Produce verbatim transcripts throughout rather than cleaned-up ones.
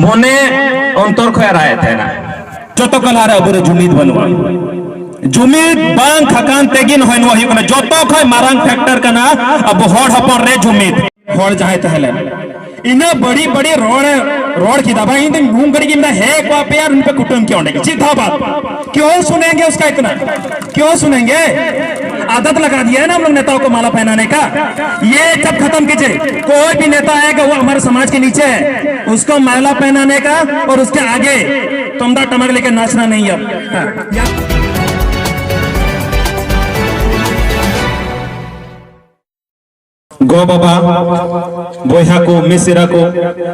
ᱢᱚᱱᱮ ᱚᱱᱛᱚᱨ ᱠᱷᱚᱱ ᱨᱟᱭᱮᱫ ᱛᱟᱦᱮᱱᱟ᱾ ᱡᱚᱛᱚ ᱠᱚ ᱞᱟᱦᱟᱨᱮ ᱟᱵᱚᱨᱮ ᱡᱩᱢᱤᱫ ᱵᱟᱹᱱᱩᱜᱼᱟ᱾ ᱡᱩᱢᱤᱫ ᱵᱟᱝ ᱛᱷᱟᱠᱟᱱ ᱛᱮᱜᱮ ᱱᱚᱜᱼᱚᱭ ᱱᱚᱣᱟ ᱦᱩᱭᱩᱜ ᱠᱟᱱᱟ᱾ ᱡᱚᱛᱚ ᱠᱷᱚᱱ ᱢᱟᱨᱟᱝ ᱯᱷᱮᱠᱴᱚᱨ ᱠᱟᱱᱟ ᱟᱵᱚ ᱦᱚᱲ ᱦᱚᱯᱚᱱ ᱨᱮ ᱡᱩᱢᱤᱫ᱾ ᱦᱚᱲ ᱡᱟᱦᱟᱸᱭ ᱛᱟᱦᱮᱸ ᱞᱮᱱ, ᱤᱱᱟᱹ ᱵᱟᱹᱲᱤ ᱵᱟᱹᱲᱤ ᱨᱚᱲ ᱨᱚᱲ ᱠᱮᱫᱟ ᱵᱟᱝ, ᱤᱧ ᱫᱚ ᱱᱩᱱ ᱜᱷᱟᱹᱲᱤᱡ ᱜᱮ ᱢᱮᱱᱫᱟ ᱦᱮ ᱠᱚᱣᱟ ᱯᱮ ᱟᱨ ᱩᱱᱤ ᱯᱮ ᱠᱩᱴᱟᱹᱢ ᱠᱮᱭᱟ ᱚᱸᱰᱮ ᱜᱮ᱾ ᱪᱮᱫ ᱫᱷᱟᱣ ᱵᱟᱫ? क्यों सुनेंगे उसका इतना? क्यों सुनेंगे? आदत लगा दिया है ना हम लोग नेताओं को माला पहनाने का। ये सब खत्म कीजिए। कोई भी नेता आएगा वो हमारे समाज के नीचे है, उसको माला पहनाने का और उसके आगे तमदा टमक लेके नाचना नहीं है। हाँ। ᱜᱚ ᱵᱟᱵᱟ, ᱵᱚᱭᱦᱟ ᱠᱚ, ᱢᱤᱥᱮᱨᱟ ᱠᱚ,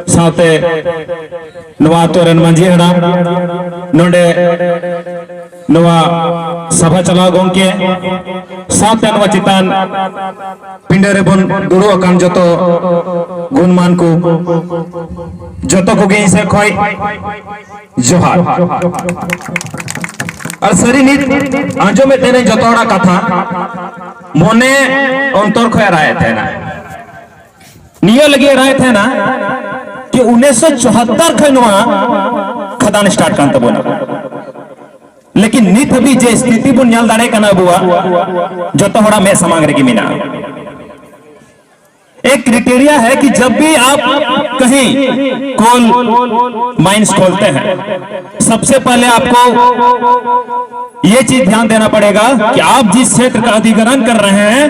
ᱥᱟᱶᱛᱮ ᱱᱚᱣᱟ ᱟᱛᱳ ᱨᱮᱱ ᱢᱟᱹᱡᱷᱤ ᱦᱟᱲᱟᱢ, ᱱᱚᱰᱮ ᱱᱚᱣᱟ ᱥᱟᱵᱷᱟ ᱪᱟᱞᱟᱣ ᱜᱚᱢᱠᱮ, ᱥᱟᱶᱛᱮ ᱱᱚᱣᱟ ᱪᱮᱛᱟᱱ ᱯᱤᱸᱰᱟᱹ ᱨᱮᱵᱚᱱ ᱫᱩᱲᱩᱵ ᱟᱠᱟᱱ ᱡᱚᱛᱚ ᱜᱩᱱᱢᱟᱱ ᱠᱚ, ᱡᱚᱛᱚ ᱠᱚᱜᱮ ᱤᱧ ᱥᱮᱫ ᱠᱷᱚᱱ ᱡᱚᱦᱟᱨ᱾ ᱟᱨ ᱥᱟᱹᱨᱤ ᱱᱤᱛ ᱟᱸᱡᱚᱢᱮᱫ ᱛᱟᱦᱮᱱᱟᱹᱧ ᱡᱚᱛᱚ ᱦᱚᱲᱟᱜ ᱠᱟᱛᱷᱟ, ᱢᱚᱱᱮ ᱚᱱᱛᱚᱨ ᱠᱷᱚᱱ ᱨᱟᱭᱮᱫ ᱛᱟᱦᱮᱱᱟ᱾ ᱱᱤᱭᱟᱹ ᱞᱟᱹᱜᱤᱫ ᱨᱟᱭᱮᱫ ᱛᱟᱦᱮᱱᱟ ᱠᱤ ᱩᱱᱤᱥᱥᱚ ᱪᱩᱣᱟᱛᱛᱚᱨ ᱠᱷᱚᱱ ᱱᱚᱣᱟ ᱠᱷᱟᱫᱟᱱ ᱥᱴᱟᱨᱴ ᱠᱟᱱ ᱛᱟᱵᱚᱱᱟ᱾ ᱞᱮᱠᱤᱱ ᱱᱤᱛ ᱦᱟᱹᱵᱤᱡ ᱡᱮ ᱥᱛᱷᱤᱛᱤ ᱵᱚᱱ ᱧᱮᱞ ᱫᱟᱲᱮᱭᱟᱜ ᱠᱟᱱᱟ ᱟᱵᱚᱣᱟᱜ, ᱡᱚᱛᱚ ᱦᱚᱲᱟᱜ ᱢᱮᱫ ᱥᱟᱢᱟᱝ ᱨᱮᱜᱮ ᱢᱮᱱᱟᱜᱼᱟ᱾ एक क्राइटेरिया है कि जब भी आप कहीं कोल माइंस खोलते हैं, सबसे पहले आपको ये चीज ध्यान देना पड़ेगा कि आप जिस क्षेत्र का अधिग्रहण कर रहे हैं,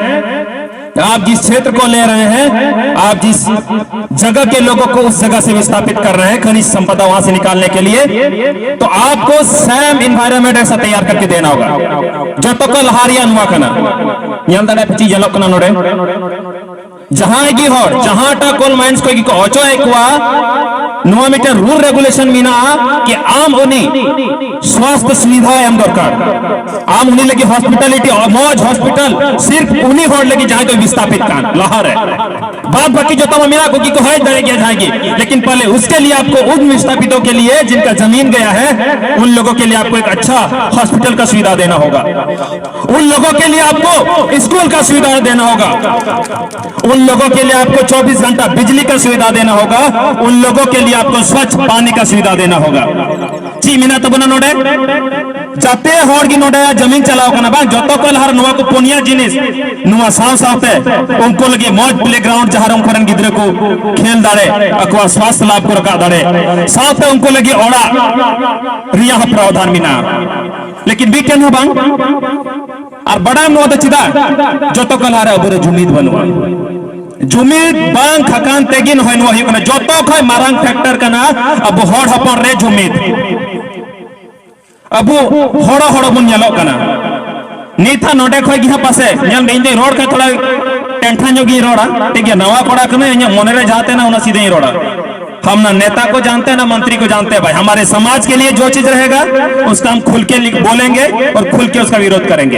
आप जिस क्षेत्र को ले रहे हैं, आप जिस जगह के लोगों को उस जगह से विस्थापित कर रहे हैं खनिज संपदा वहां से निकालने के लिए, तो आपको सेम एनवायरनमेंट ऐसा तैयार करके देना होगा। ᱡᱚᱛᱚ ᱠᱚ ᱞᱟᱦᱟ ᱨᱮᱭᱟᱜ ᱱᱚᱣᱟ ᱠᱟᱱᱟ᱾ ᱧᱮᱞ ᱫᱟᱲᱮᱭᱟᱜ ᱯᱮ ᱪᱮᱫ ᱧᱮᱞᱚᱜ ᱠᱟᱱᱟ ᱱᱚᱰᱮ᱾ ᱡᱟᱦᱟᱸᱭ ᱜᱮ ᱦᱚᱲ ᱡᱟᱦᱟᱸᱴᱟᱜ ᱠᱳᱞ ᱢᱟᱭᱤᱱᱥ ᱠᱷᱚᱱ ᱜᱮᱠᱚ ᱚᱪᱚᱜ ᱮᱫ ᱠᱚᱣᱟ, ᱱᱚᱣᱟ ᱢᱤᱫᱴᱮᱱ ᱨᱩᱞ ᱨᱮᱜᱩᱞᱮᱥᱚᱱ ᱢᱮᱱᱟᱜᱼᱟ ᱠᱤ ᱟᱢ ᱩᱱᱤ ᱥᱣᱟᱥᱛᱷ ᱥᱩᱵᱤᱫᱷᱟ ᱮᱢ ᱫᱚᱨᱠᱟᱨ᱾ ᱟᱢ ᱩᱱᱤ ᱞᱟᱹᱜᱤᱫ ᱦᱚᱥᱯᱤᱴᱟᱞᱤᱴᱤ, ᱢᱚᱡᱽ ᱦᱚᱥᱯᱤᱴᱟᱞ ᱥᱤᱨᱯ ᱩᱱᱤ ᱦᱚᱲ ᱞᱟᱹᱜᱤᱫ ᱡᱟᱦᱟᱸᱭ ᱫᱚ ᱵᱤᱥᱛᱷᱟᱯᱤᱛ ᱠᱟᱱ ᱞᱟᱦᱟᱨᱮ᱾ बाद बाकी ᱡᱚᱛᱚ ᱢᱟ ᱢᱮᱱᱟᱜ ᱠᱚ ᱜᱮ ᱠᱚ ᱦᱮᱡ ᱫᱟᱲᱮ ᱜᱮᱭᱟ ᱡᱟᱦᱟᱸᱭ ᱜᱮ, लेकिन पहले उसके लिए आपको उन विस्थापितों के लिए जिनका जमीन गया है, उन लोगों के लिए आपको एक अच्छा हॉस्पिटल का सुविधा देना होगा। उन लोगों के लिए आपको स्कूल का सुविधा देना होगा। उन लोगों के लिए आपको चौबीस घंटा बिजली का सुविधा देना होगा। उन लोगों के लिए आपको स्वच्छ पानी का सुविधा देना होगा। ᱪᱮᱫ ᱢᱮᱱᱟᱜ ᱛᱟᱵᱚᱱᱟ ᱱᱚᱰᱮ? ᱡᱟᱛᱮ ᱦᱚᱲ ᱜᱮ ᱱᱚᱰᱮ ᱡᱟᱢᱤᱱ ᱪᱟᱞᱟᱣ ᱠᱟᱱᱟ ᱵᱟᱝ, ᱡᱚᱛᱚ ᱠᱷᱚᱱ ᱞᱟᱦᱟ ᱨᱮ ᱱᱚᱣᱟ ᱠᱚ ᱯᱩᱱᱭᱟ ᱡᱤᱱᱤᱥ, ᱱᱚᱣᱟ ᱥᱟᱶ ᱥᱟᱶᱛᱮ ᱩᱱᱠᱩ ᱞᱟᱹᱜᱤᱫ ᱢᱚᱡᱽ ᱯᱞᱮᱜᱨᱟᱣᱩᱱᱰ, ᱡᱟᱦᱟᱸ ᱨᱮ ᱩᱱᱠᱩ ᱨᱮᱱ ᱜᱤᱫᱽᱨᱟᱹ ᱠᱚ ᱠᱷᱮᱞ ᱫᱟᱲᱮ, ᱟᱠᱚᱣᱟᱜ ᱥᱣᱟᱥᱛᱷ ᱞᱟᱵᱷ ᱠᱚ ᱨᱟᱠᱟᱵ ᱫᱟᱲᱮ, ᱥᱟᱶᱛᱮ ᱩᱱᱠᱩ ᱞᱟᱹᱜᱤᱫ ᱚᱲᱟᱜ ᱨᱮᱭᱟᱜ ᱦᱚᱸ ᱯᱨᱟᱣᱫᱷᱟᱱ ᱢᱮᱱᱟᱜᱼᱟ᱾ ᱞᱮᱠᱤᱱ ᱢᱤᱫᱴᱮᱱ ᱦᱚᱸ ᱵᱟᱝ᱾ ᱟᱨ ᱵᱟᱰᱟᱭᱟᱢ ᱱᱚᱣᱟ ᱫᱚ ᱪᱮᱫᱟᱜ? ᱡᱚᱛᱚ ᱠᱷᱚᱱ ᱞᱟᱦᱟ ᱨᱮ ᱟᱵᱚᱨᱮ ᱡᱩᱢᱤᱫ ᱵᱟᱹᱱᱩᱜᱼᱟ᱾ ᱡᱩᱢᱤᱫ ᱵᱟᱝ ᱠᱷᱟᱠᱟᱱ ᱛᱮᱜᱮ ᱱᱚᱜᱼᱚᱭ ᱱᱚᱣᱟ ᱦᱩᱭᱩᱜ ᱠᱟᱱᱟ᱾ ᱡᱚᱛᱚ ᱠᱷᱚᱱ ᱢᱟᱨᱟᱝ ᱯᱷᱮᱠᱴᱚᱨ ᱠᱟᱱᱟ ᱟᱵᱚ ᱦᱚᱲ ᱦᱚᱯᱚᱱ ᱨᱮ ᱡᱩᱢᱤᱫ᱾ ᱟᱵᱚ ᱦᱚᱲᱚ ᱦᱚᱲᱚ ᱵᱚᱱ ᱧᱮᱞᱚᱜ ᱠᱟᱱᱟ᱾ ᱱᱤᱛ ᱦᱟᱸᱜ ᱱᱚᱰᱮ ᱠᱷᱚᱡ ᱜᱮ ᱦᱟᱸᱜ ᱯᱟᱥᱮ ᱧᱮᱞ ᱢᱮ, ᱤᱧ ᱫᱚᱧ ᱨᱚᱲ ᱠᱷᱟᱡ ᱛᱷᱚᱲᱟ ᱴᱮᱱᱴᱷᱟ ᱧᱚᱜ ᱜᱤᱧ ᱨᱚᱲᱟ, ᱴᱷᱤᱠ ᱜᱮᱭᱟ? ᱱᱟᱣᱟ ᱠᱚᱲᱟ ᱠᱟᱹᱱᱟᱹᱧ, ᱤᱧᱟᱹᱜ ᱢᱚᱱᱮ ᱨᱮ ᱡᱟᱦᱟᱸ ᱛᱟᱦᱮᱱᱟ ᱚᱱᱟ ᱥᱤᱫᱷᱟᱹᱧ ᱨᱚᱲᱟ᱾ हम ना नेता को जानते हैं ना मंत्री को जानते हैं भाई, हमारे समाज के लिए जो चीज रहेगा उसका हम खुल के लिख- बोलेंगे और खुल के उसका विरोध करेंगे।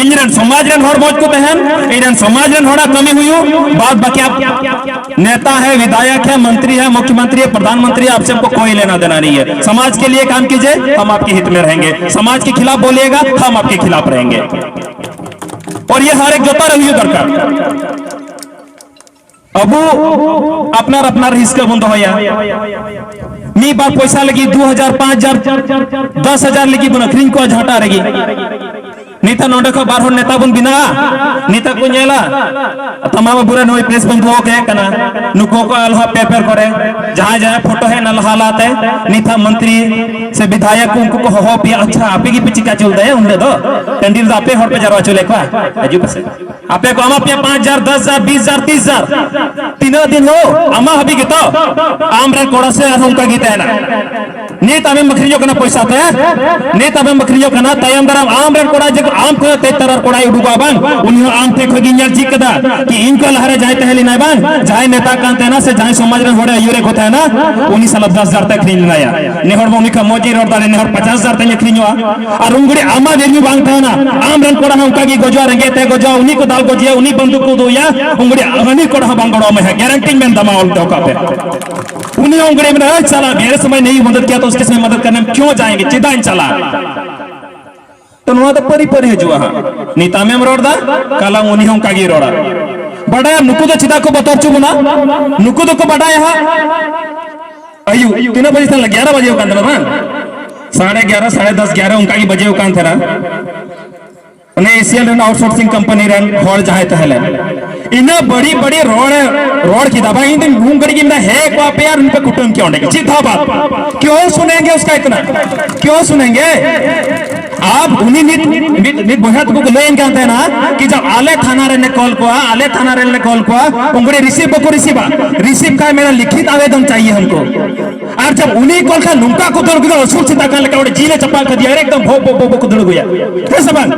ᱤᱧ ᱨᱮᱱ ᱥᱚᱢᱟᱡᱽ ᱨᱮᱱ ᱦᱚᱲ ᱢᱚᱡᱽ ᱠᱚ ᱛᱟᱦᱮᱱ, ᱤᱧ ᱨᱮᱱ ᱥᱚᱢᱟᱡᱽ ᱨᱮᱱ ᱦᱚᱲᱟᱜ ᱠᱟᱹᱢᱤ ᱦᱩᱭᱩᱜ, ᱵᱟᱫ ᱵᱟᱠᱤ ᱟᱯ- नेता है, विधायक है, मंत्री है, मुख्यमंत्री है, प्रधानमंत्री है, आपसे हमको कोई लेना देना नहीं है। समाज के लिए काम कीजिए, हम आपके हित में रहेंगे। समाज के खिलाफ बोलिएगा, हम आपके खिलाफ रहेंगे। और ये हर एक जोता रहिए दरकार। ᱟᱵᱚ ᱟᱯᱱᱟᱨ ᱟᱯᱱᱟᱨ ᱦᱤᱥᱠᱟᱹ ᱵᱚᱱ ᱫᱚᱦᱚᱭᱟ᱾ ᱢᱤᱫ ᱵᱟᱨ ᱯᱚᱭᱥᱟ ᱞᱟᱹᱜᱤᱫ ᱫᱩ ᱦᱟᱡᱟᱨ, ᱯᱟᱸᱪ ᱦᱟᱡᱟᱨ, ᱫᱚᱥ ᱦᱟᱡᱟᱨ ᱞᱟᱹᱜᱤᱫ ᱵᱚᱱ ᱟᱹᱠᱷᱨᱤᱧ ᱠᱚᱣᱟ ᱡᱷᱟᱴᱟ ᱨᱮᱜᱮ᱾ ᱱᱤᱛᱚᱜ ᱱᱚᱰᱮ ᱠᱷᱚᱱ ᱵᱟᱨ ᱦᱚᱲ ᱱᱮᱛᱟ ᱵᱚᱱ ᱵᱮᱱᱟᱣᱟ, ᱱᱤᱛᱚᱜ ᱠᱚ ᱧᱮᱞᱟ, ᱛᱟᱢᱟᱢ ᱟᱵᱚᱨᱮᱱ ᱱᱩᱭ ᱯᱨᱮᱥ ᱵᱚᱱᱫᱷᱩ ᱦᱚᱸ ᱛᱟᱦᱮᱸ ᱠᱟᱱᱟ, ᱱᱩᱠᱩ ᱠᱚ ᱟᱞᱦᱟ ᱯᱮᱯᱟᱨ ᱠᱚᱨᱮ ᱡᱟᱦᱟᱸᱭ ᱡᱟᱦᱟᱸᱭ ᱯᱷᱳᱴᱳ ᱦᱮᱡ ᱮᱱᱟ ᱞᱟᱦᱟ ᱞᱟᱦᱟᱛᱮ, ᱱᱤᱛ ᱦᱟᱸᱜ ᱢᱚᱱᱛᱨᱤ ᱥᱮ ᱵᱤᱫᱷᱟᱭᱚᱠ ᱠᱚ ᱩᱱᱠᱩ ᱠᱚ ᱦᱚᱦᱚ ᱯᱮᱭᱟ, ᱟᱪᱪᱷᱟ ᱟᱯᱮ ᱜᱮᱯᱮ ᱪᱤᱠᱟ ᱦᱚᱪᱚ ᱞᱮᱫᱟ ᱩᱱ ᱦᱤᱞᱳᱜ ᱫᱚ? ᱴᱟᱺᱰᱤ ᱨᱮᱫᱚ ᱟᱯᱮ ᱦᱚᱲ ᱯᱮ ᱡᱟᱨᱣᱟ ᱦᱚᱪᱚ ᱞᱮᱫ ᱠᱚᱣᱟ? ᱦᱤᱡᱩᱜ ᱯᱮᱥᱮ᱾ ᱟᱯᱮ ᱠᱚ ᱮᱢᱟ ᱯᱮᱭᱟ ᱯᱟᱸᱪ ᱦᱟᱡᱟᱨ, ᱫᱚᱥ ᱦᱟᱡᱟᱨ, ᱵᱤᱥ ᱦᱟᱡᱟᱨ, ᱛᱤᱥ ᱦᱟᱡᱟᱨ᱾ ᱛᱤᱱᱟᱹᱜ ᱫᱤᱱ ᱦᱳ? ᱟᱢᱟᱜ ᱦᱟᱹᱵᱤᱡ ᱜᱮᱛᱚ? ᱟᱢ ᱨᱮᱱ ᱠᱚᱲᱟ ᱥᱮ ᱟᱨᱦᱚᱸ ᱚᱱᱠᱟ ᱜᱮ ᱛᱟᱦᱮᱱᱟ᱾ ᱱᱤᱛ ᱟᱢᱮᱢ ᱟᱹᱠᱷᱨᱤᱧᱚᱜ ᱠᱟᱱᱟ ᱯᱚᱭᱥᱟ ᱛᱮ, ᱱᱤᱛ ᱟᱢᱮᱢ ᱟᱹᱠᱷᱨᱤᱧᱚᱜ ᱠᱟᱱᱟ, ᱛᱟᱭᱚᱢ ᱫᱟᱨᱟᱢ ᱟᱢ ᱨᱮᱱ ᱠᱚᱲᱟ ᱡᱮ ᱟᱢ ᱠᱷᱚᱱ ᱛᱮᱡ ᱛᱟᱨᱟᱨ ᱠᱚᱲᱟᱭ ᱩᱰᱩᱠᱚᱜᱼᱟ ᱵᱟᱝ, ᱩᱱᱤ ᱦᱚᱸ ᱟᱢ ᱴᱷᱮᱱ ᱠᱷᱚᱱ ᱜᱮ ᱧᱮᱞ ᱪᱮᱫ ᱠᱟᱫᱟ ᱠᱤ ᱤᱧ ᱠᱷᱚᱱ ᱞᱟᱦᱟᱨᱮ ᱡᱟᱦᱟᱸᱭ ᱛᱟᱦᱮᱸ ᱞᱮᱱᱟᱭ ᱵᱟᱝ, ᱡᱟᱦᱟᱸᱭ ᱱᱮᱛᱟ ᱠᱟᱱ ᱛᱟᱦᱮᱱᱟ ᱥᱮ ᱡᱟᱦᱟᱸᱭ ᱥᱚᱢᱟᱡᱽ ᱨᱮᱱ ᱦᱚᱲᱮ ᱟᱹᱭᱩᱨᱮᱫ ᱠᱚ ᱛᱟᱦᱮᱱᱟ, ᱩᱱᱤ ᱥᱟᱞᱟ ᱫᱚᱥ ᱦᱟᱡᱟᱨ ᱛᱮ ᱟᱹᱠᱷᱨᱤᱧ ᱞᱮᱱᱟᱭᱟ᱾ ᱱᱮ ᱦᱚᱲ ᱢᱟ ᱩᱱᱤ ᱠᱷᱚᱱ ᱢᱚᱡᱽ ᱤᱧ ᱨᱚᱲ ᱫᱟᱲᱮ, ᱱᱮ ᱦᱚᱲ ᱯᱚᱪᱟᱥ ᱦᱟᱡᱟᱨ ᱛᱮᱧ ᱟᱹᱠᱷᱨᱤᱧᱚᱜᱼᱟ᱾ ᱟᱨ ᱩᱱ ᱜᱷᱟᱹᱲᱤᱡ ᱟᱢᱟᱜ value ᱵᱟᱝ ᱛᱟᱦᱮᱱᱟ, ᱟᱢ ᱨᱮᱱ ᱠᱚᱲᱟ ᱦᱚᱸ ᱚᱱᱠᱟ ᱜᱮ ᱜᱚᱡᱚᱜᱼᱟ, ᱨᱮᱸᱜᱮᱡ ᱛᱮ ᱜᱚᱡᱚᱜᱼᱟ, ᱩᱱᱤ ᱠᱚ ᱫᱟᱞ ᱜᱚᱡᱮᱭᱟ, ᱩᱱᱤ ᱵᱟᱱᱫᱩᱠ ᱠᱚ ᱩᱫᱩᱜ ᱟᱭᱟ, ᱩᱱ ᱜᱷᱟᱹᱲᱤᱡ ᱦᱟᱹᱱᱤ ᱠᱚᱲᱟ ᱦᱚᱸ ᱵᱟᱝ ᱜᱚᱲᱚ ᱟᱢᱟᱭ ᱦᱟᱸᱜ, ᱜᱮᱨᱮᱱᱴᱤᱧ ᱢᱮᱱ ᱫᱟᱢᱟ, ᱚᱞ ᱫᱚᱦᱚ ᱠᱟᱜ ᱯᱮ᱾ ᱩᱱᱤ ᱦᱚᱸ ᱩᱱ ᱜᱷᱟᱹᱲᱤᱡ ᱢᱮᱱᱟ, "ᱦᱟᱹᱴ ᱥᱟᱞᱟ, मेरे समय नहीं मदद किया तो उसके समय मदद करने में क्यों जाएंगे, ᱪᱮᱫᱟᱜ ᱤᱧ ᱪᱟᱞᱟᱜᱼᱟ?" ᱛᱚ ᱱᱚᱣᱟ ᱫᱚ ᱯᱟᱹᱨᱤ ᱯᱟᱹᱨᱤ ᱦᱤᱡᱩᱜᱼᱟ ᱦᱟᱸᱜ᱾ ᱱᱤᱛ ᱟᱢᱮᱢ ᱨᱚᱲ ᱫᱟ, ᱠᱟᱞᱟᱝ ᱩᱱᱤ ᱦᱚᱸ ᱚᱱᱠᱟ ᱜᱮᱭ ᱨᱚᱲᱟ᱾ ᱵᱟᱰᱟᱭᱟᱢ ᱱᱩᱠᱩ ᱫᱚ ᱪᱮᱫᱟᱜ ᱠᱚ ᱵᱚᱛᱚᱨ ᱦᱚᱪᱚ ᱵᱚᱱᱟ? ᱱᱩᱠᱩ ᱫᱚᱠᱚ ᱵᱟᱰᱟᱭᱟ ᱦᱟᱸᱜ ᱟᱹᱭᱩᱵ ᱛᱤᱱᱟᱹᱜ ᱵᱟᱡᱮ ᱛᱟᱦᱮᱸ ᱞᱮᱱᱟ? ᱜᱭᱟᱨᱟ ᱵᱟᱡᱮ ᱠᱟᱱ ᱛᱟᱦᱮᱱᱟ ᱵᱟᱝ? ᱥᱟᱲᱮ ᱜᱭᱟᱨᱟ, ᱥᱟᱲᱮ ᱫᱚᱥ, ᱜᱭᱟᱨᱟ ᱚᱱᱠᱟ ᱜᱮ ᱵᱟᱡᱮ ᱠᱟᱱ ᱛᱟᱦᱮᱱᱟ᱾ ᱚᱱᱮ ᱮᱥᱤᱭᱟᱱ ᱨᱮᱱ ᱟᱣᱩᱴᱥᱳᱨᱥᱤᱝ ᱠᱳᱢᱯᱟᱱᱤ ᱨᱮᱱ ᱦᱚᱲ ᱡᱟᱦᱟᱸᱭ ᱛᱟᱦᱮᱸ ᱞᱮᱱ, ᱤᱱᱟᱹ ᱵᱟᱹᱲᱤᱡ ᱵᱟᱹᱲᱤᱡ ᱨᱚᱲ ᱨᱚᱲ ᱠᱮᱫᱟ ᱵᱟᱝ? ᱤᱧ ᱫᱚ ᱩᱱ ᱜᱷᱟᱹᱲᱤᱡ ᱜᱮ ᱢᱮᱱᱫᱟ, ᱦᱮ ᱠᱚ ᱟᱯᱮ ᱟᱨ ᱩᱱᱠᱩ ᱠᱩᱴᱟᱹᱢ ᱠᱮᱭᱟ ᱚᱸᱰᱮ ᱜᱮ᱾ ᱪᱮᱫ ᱫᱷᱟᱣ ᱵᱟᱫ? ᱠᱭᱳ ᱥᱩᱱᱮᱝᱜᱮ ᱩᱥᱠᱟ ᱤᱛᱱᱟ? ᱠᱭᱳ ᱥᱩᱱᱮᱝᱜᱮ? ᱟᱯ ᱩᱱᱤ ᱱᱤᱛ ᱱᱤᱛ ᱱᱤᱛ ᱵᱚᱭᱦᱟ ᱛᱟᱠᱚ ᱠᱚ ᱞᱟᱹᱭᱟᱹᱧ ᱠᱟᱱ ᱛᱟᱦᱮᱱᱟ ᱠᱤ ᱡᱟᱵ ᱟᱞᱮ ᱛᱷᱟᱱᱟ ᱨᱮᱞᱮ ᱠᱚᱞ ᱠᱚᱣᱟ, ᱟᱞᱮ ᱛᱷᱟᱱᱟ ᱨᱮᱞᱮ ᱠᱚᱞ ᱠᱚᱣᱟ, ᱩᱱᱠᱩ ᱨᱤᱥᱤᱵᱷ ᱵᱟᱠᱚ ᱨᱤᱥᱤᱵᱷᱟ᱾ ᱨᱤᱥᱤᱵᱷ ᱠᱷᱟᱡ ᱢᱮᱱᱟ ᱞᱤᱠᱷᱤᱛ ᱟᱵᱮᱫᱚᱱ ᱪᱟᱦᱤᱭᱮ ᱦᱟᱢᱠᱳ᱾ ᱟᱨ ᱡᱟᱵ ᱩᱱᱤ ᱠᱚᱞ ᱠᱷᱟᱱ ᱱᱚᱝᱠᱟ ᱠᱚ ᱫᱟᱹᱲ ᱠᱮᱫᱟ, ᱟᱹᱥᱩᱞ ᱥᱮᱛᱟ ᱠᱟᱱ ᱞᱮᱠᱟ ᱚᱸᱰᱮ ᱡᱤᱞᱮ ᱪᱟᱯᱟᱫ ᱠᱮᱫᱮᱭᱟ, ᱮᱠᱫᱚᱢ ᱵᱷᱚ ᱵᱷᱚ ᱵᱷᱚ ᱵᱷᱚ ᱠᱚ ᱫᱟᱹᱲ ᱟᱹᱜᱩᱭᱟ᱾ ᱦᱮᱸ ᱥᱮ ᱵᱟᱝ?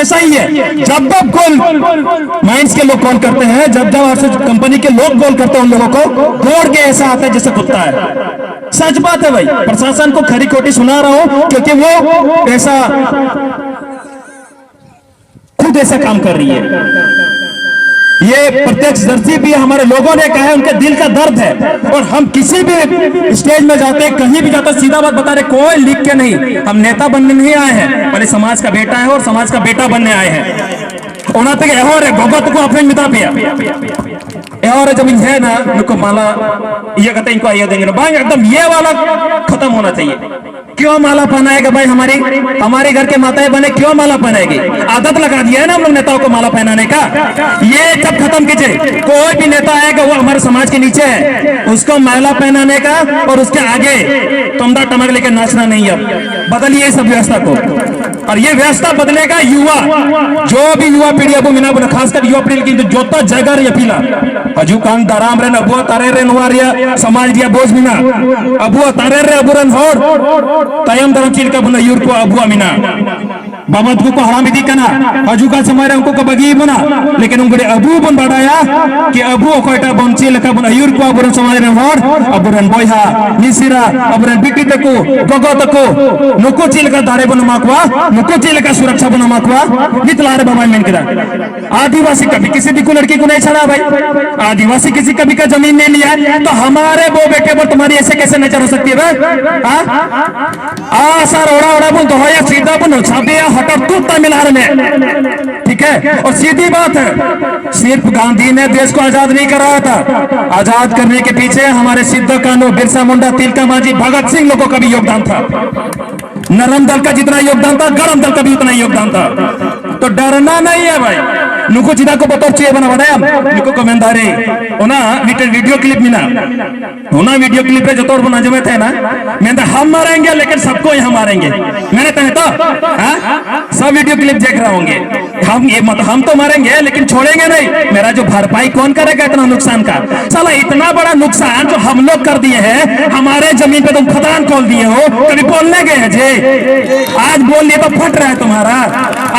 ऐसा ही है। जब जब कॉल माइंस के लोग कॉल करते हैं, जब जब आपसे कंपनी के लोग कॉल करते हैं उन लोगों को, दौड़ के ऐसा आता है जैसे कुत्ता है। सच बात है भाई, प्रशासन को खरी खोटी सुना रहा हूँ क्योंकि वो ऐसा खुद ऐसा काम कर रही है। ये प्रत्यक्षदर्शी भी हमारे लोगों ने कहा है, उनके दिल का दर्द है। और हम किसी भी स्टेज में जाते हैं, कहीं भी जाते हैं, सीधा बात बता रहे, कोई लिख के नहीं। हम नेता बनने नहीं आए हैं, पहले समाज का बेटा है और समाज का बेटा बनने आए हैं। ᱚᱱᱟ ᱛᱮᱜᱮ ᱮᱦᱚᱵ ᱨᱮ ᱜᱚᱜᱚ ᱛᱟᱠᱚ ᱟᱯᱮᱧ ᱢᱮᱛᱟ ᱯᱮᱭᱟ, ᱮᱦᱚᱵ ᱨᱮ ᱡᱚᱵ ᱤᱧ ᱦᱮᱡ ᱮᱱᱟ, ᱱᱩᱠᱩ ᱢᱟᱞᱟ ᱤᱭᱟᱹ ᱠᱟᱛᱮ ᱤᱧ ᱠᱚ ᱤᱭᱟᱹ ᱫᱤᱧ ᱠᱟᱱᱟ, ᱵᱟᱝ, ᱮᱠᱫᱚᱢ ᱤᱭᱟᱹ ᱣᱟᱞᱟ ᱠᱷᱟᱛᱟᱢ ᱦᱳᱱᱟ ᱪᱟᱦᱤᱭᱮ᱾ क्यों माला पहनाएगा भाई? हमारी हमारे घर के माताएं बहनें क्यों माला पहनाएगी? आदत लगा दिया है ना हम लोग नेताओं को माला पहनाने का। ये सब खत्म कीजिए। कोई भी नेता आएगा, वो हमारे समाज के नीचे है, उसको माला पहनाने का और उसके आगे तमदा टमक लेकर नाचना नहीं है। बदलिए इस व्यवस्था को। और ये व्यवस्था बदलेगा युवा, जो भी युवा पीढ़ी अब मिना बोला, खासकर युवा पीढ़ी की जो जोता जगह ये पीला। ᱦᱤᱡᱩᱜ ᱠᱟᱱ ᱫᱟᱨᱟᱢ ᱨᱮᱱ ᱟᱵᱚᱣᱟᱜ ᱛᱟᱨᱮᱱ ᱨᱮ ᱱᱚᱣᱟ ᱨᱮᱭᱟᱜ ᱥᱚᱢᱟᱡᱽ ᱨᱮᱭᱟᱜ ᱵᱚᱡᱽ ᱢᱮᱱᱟᱜᱼᱟ᱾ ᱟᱵᱚᱣᱟᱜ ᱛᱟᱨᱮᱱ ᱨᱮ ᱟᱵᱚᱨᱮᱱ ᱦᱚᱲ ᱛᱟᱭᱚᱢ ᱫᱟᱨᱟᱢ ᱪᱮᱫ ᱞᱮᱠᱟ ᱵᱚᱱ ᱟᱹᱭᱩᱨ ᱠᱚᱣᱟ, ᱟᱵᱚᱣᱟᱜ ᱢᱮᱱᱟᱜᱼᱟ᱾ ᱵᱟᱵᱟ ᱛᱟᱠᱚ ᱠᱚ ᱦᱟᱲᱟᱢ ᱤᱫᱤᱜ ᱠᱟᱱᱟ, ᱦᱤᱡᱩᱜ ᱠᱟᱱ ᱥᱚᱢᱚᱭ ᱨᱮ ᱩᱱᱠᱩ ᱠᱚ ᱵᱟᱹᱜᱤ ᱵᱚᱱᱟ, ᱞᱮᱠᱤᱱ ᱩᱱᱠᱩ ᱟᱵᱚ ᱵᱚᱱ ᱵᱟᱰᱟᱭᱟ ᱠᱤ ᱟᱵᱚ ᱚᱠᱚᱭᱴᱟᱜ ᱵᱚᱱ ᱪᱮᱫ ᱞᱮᱠᱟ ᱵᱚᱱ ᱟᱹᱭᱩᱨ ᱠᱚᱣᱟ, ᱟᱵᱚᱨᱮᱱ ᱥᱚᱢᱟᱡᱽ ᱨᱮᱱ ᱦᱚᱲ, ᱟᱵᱚᱨᱮᱱ ᱵᱚᱭᱦᱟ ᱢᱤᱥᱤᱨᱟ, ᱟᱵᱚᱨᱮᱱ ᱵᱤᱴᱤ ᱛᱟᱠᱚ, ᱜᱚᱜᱚ ᱛᱟᱠᱚ, ᱱᱩᱠᱩ ᱪᱮᱫ ᱞᱮᱠᱟ ᱫᱟᱲᱮ ᱵᱚᱱ ᱮᱢᱟ ᱠᱚᱣᱟ, ᱱᱩᱠᱩ ᱪᱮᱫ ᱞᱮᱠᱟ ᱥᱩᱨᱚᱠᱪᱷᱟ ᱵᱚᱱ ᱮᱢᱟ ᱠᱚᱣᱟ᱾ ᱱᱤᱛ ᱞᱟᱦᱟᱨᱮ ᱵᱟᱵᱟᱭ ᱢᱮᱱ ᱠᱮᱫᱟ, आदिवासी कभी किसी भी को लड़की को नहीं छेड़ा भाई, आदिवासी किसी कभी का जमीन नहीं लिया है, तो हमारे वो बेटे पर तुम्हारी ऐसे कैसे नजर हो सकती है भाई? हाँ? ᱟᱥᱟᱨ ᱚᱲᱟ ᱚᱲᱟ ᱵᱚᱱ ᱫᱚᱦᱚᱭᱟ, ᱥᱤᱫᱟ ᱵᱚᱱ ᱥᱟᱵᱮᱭᱟ, ᱦᱚᱴᱚᱨ ᱛᱩᱫ ᱛᱟᱢᱤᱞ ᱟᱨ ᱢᱮ᱾ ठीक है, और सीधी बात है, सिर्फ गांधी ने देश को आजाद नहीं कराया था। आजाद करने के पीछे हमारे सिद्धो कान्हू, बिरसा मुंडा, तिलका मांझी, भगत सिंह लोगों का भी योगदान था। नरम दल का जितना योगदान था, गरम दल का भी उतना ही योगदान था। तो डरना नहीं है भाई। ᱱᱩᱠᱩ ᱪᱮᱫᱟᱜ ᱠᱚ ᱵᱚᱛᱚᱨ ᱦᱚᱪᱚᱭᱮᱫ ᱵᱚᱱᱟ ᱵᱟᱰᱟᱭᱟᱢ? ᱱᱩᱠᱩ ᱠᱚ ᱢᱮᱱᱫᱟ, ᱨᱮ, ᱚᱱᱟ ᱢᱤᱫᱴᱮᱱ ᱵᱷᱤᱰᱤᱭᱳ ᱠᱞᱤᱯ ᱢᱮᱱᱟᱜᱼᱟ᱾ ᱚᱱᱟ ᱵᱷᱤᱰᱤᱭᱳ ᱠᱞᱤᱯ ᱨᱮ ᱡᱚᱛᱚ ᱦᱚᱲ ᱵᱚᱱ ᱟᱸᱡᱚᱢᱮᱫ ᱛᱟᱦᱮᱱᱟ, ᱢᱮᱱᱫᱟ, "हम मारेंगे लेकिन सबको यहाँ मारेंगे।" ᱢᱮᱱᱮᱫ ᱛᱟᱦᱮᱸ ᱛᱚ, ᱦᱮᱸ? सब वीडियो क्लिप देख रहे होंगे। हम ये मत, हम तो मारेंगे लेकिन छोड़ेंगे नहीं। मेरा जो भरपाई कौन करेगा इतना नुकसान का? साला, इतना बड़ा नुकसान जो हम लोग कर दिए हैं, हमारे जमीन पे तुम खदान खोल दिए हो, कभी बोलने गए हैं जी? आज बोल लिए तो फट रहा है तुम्हारा,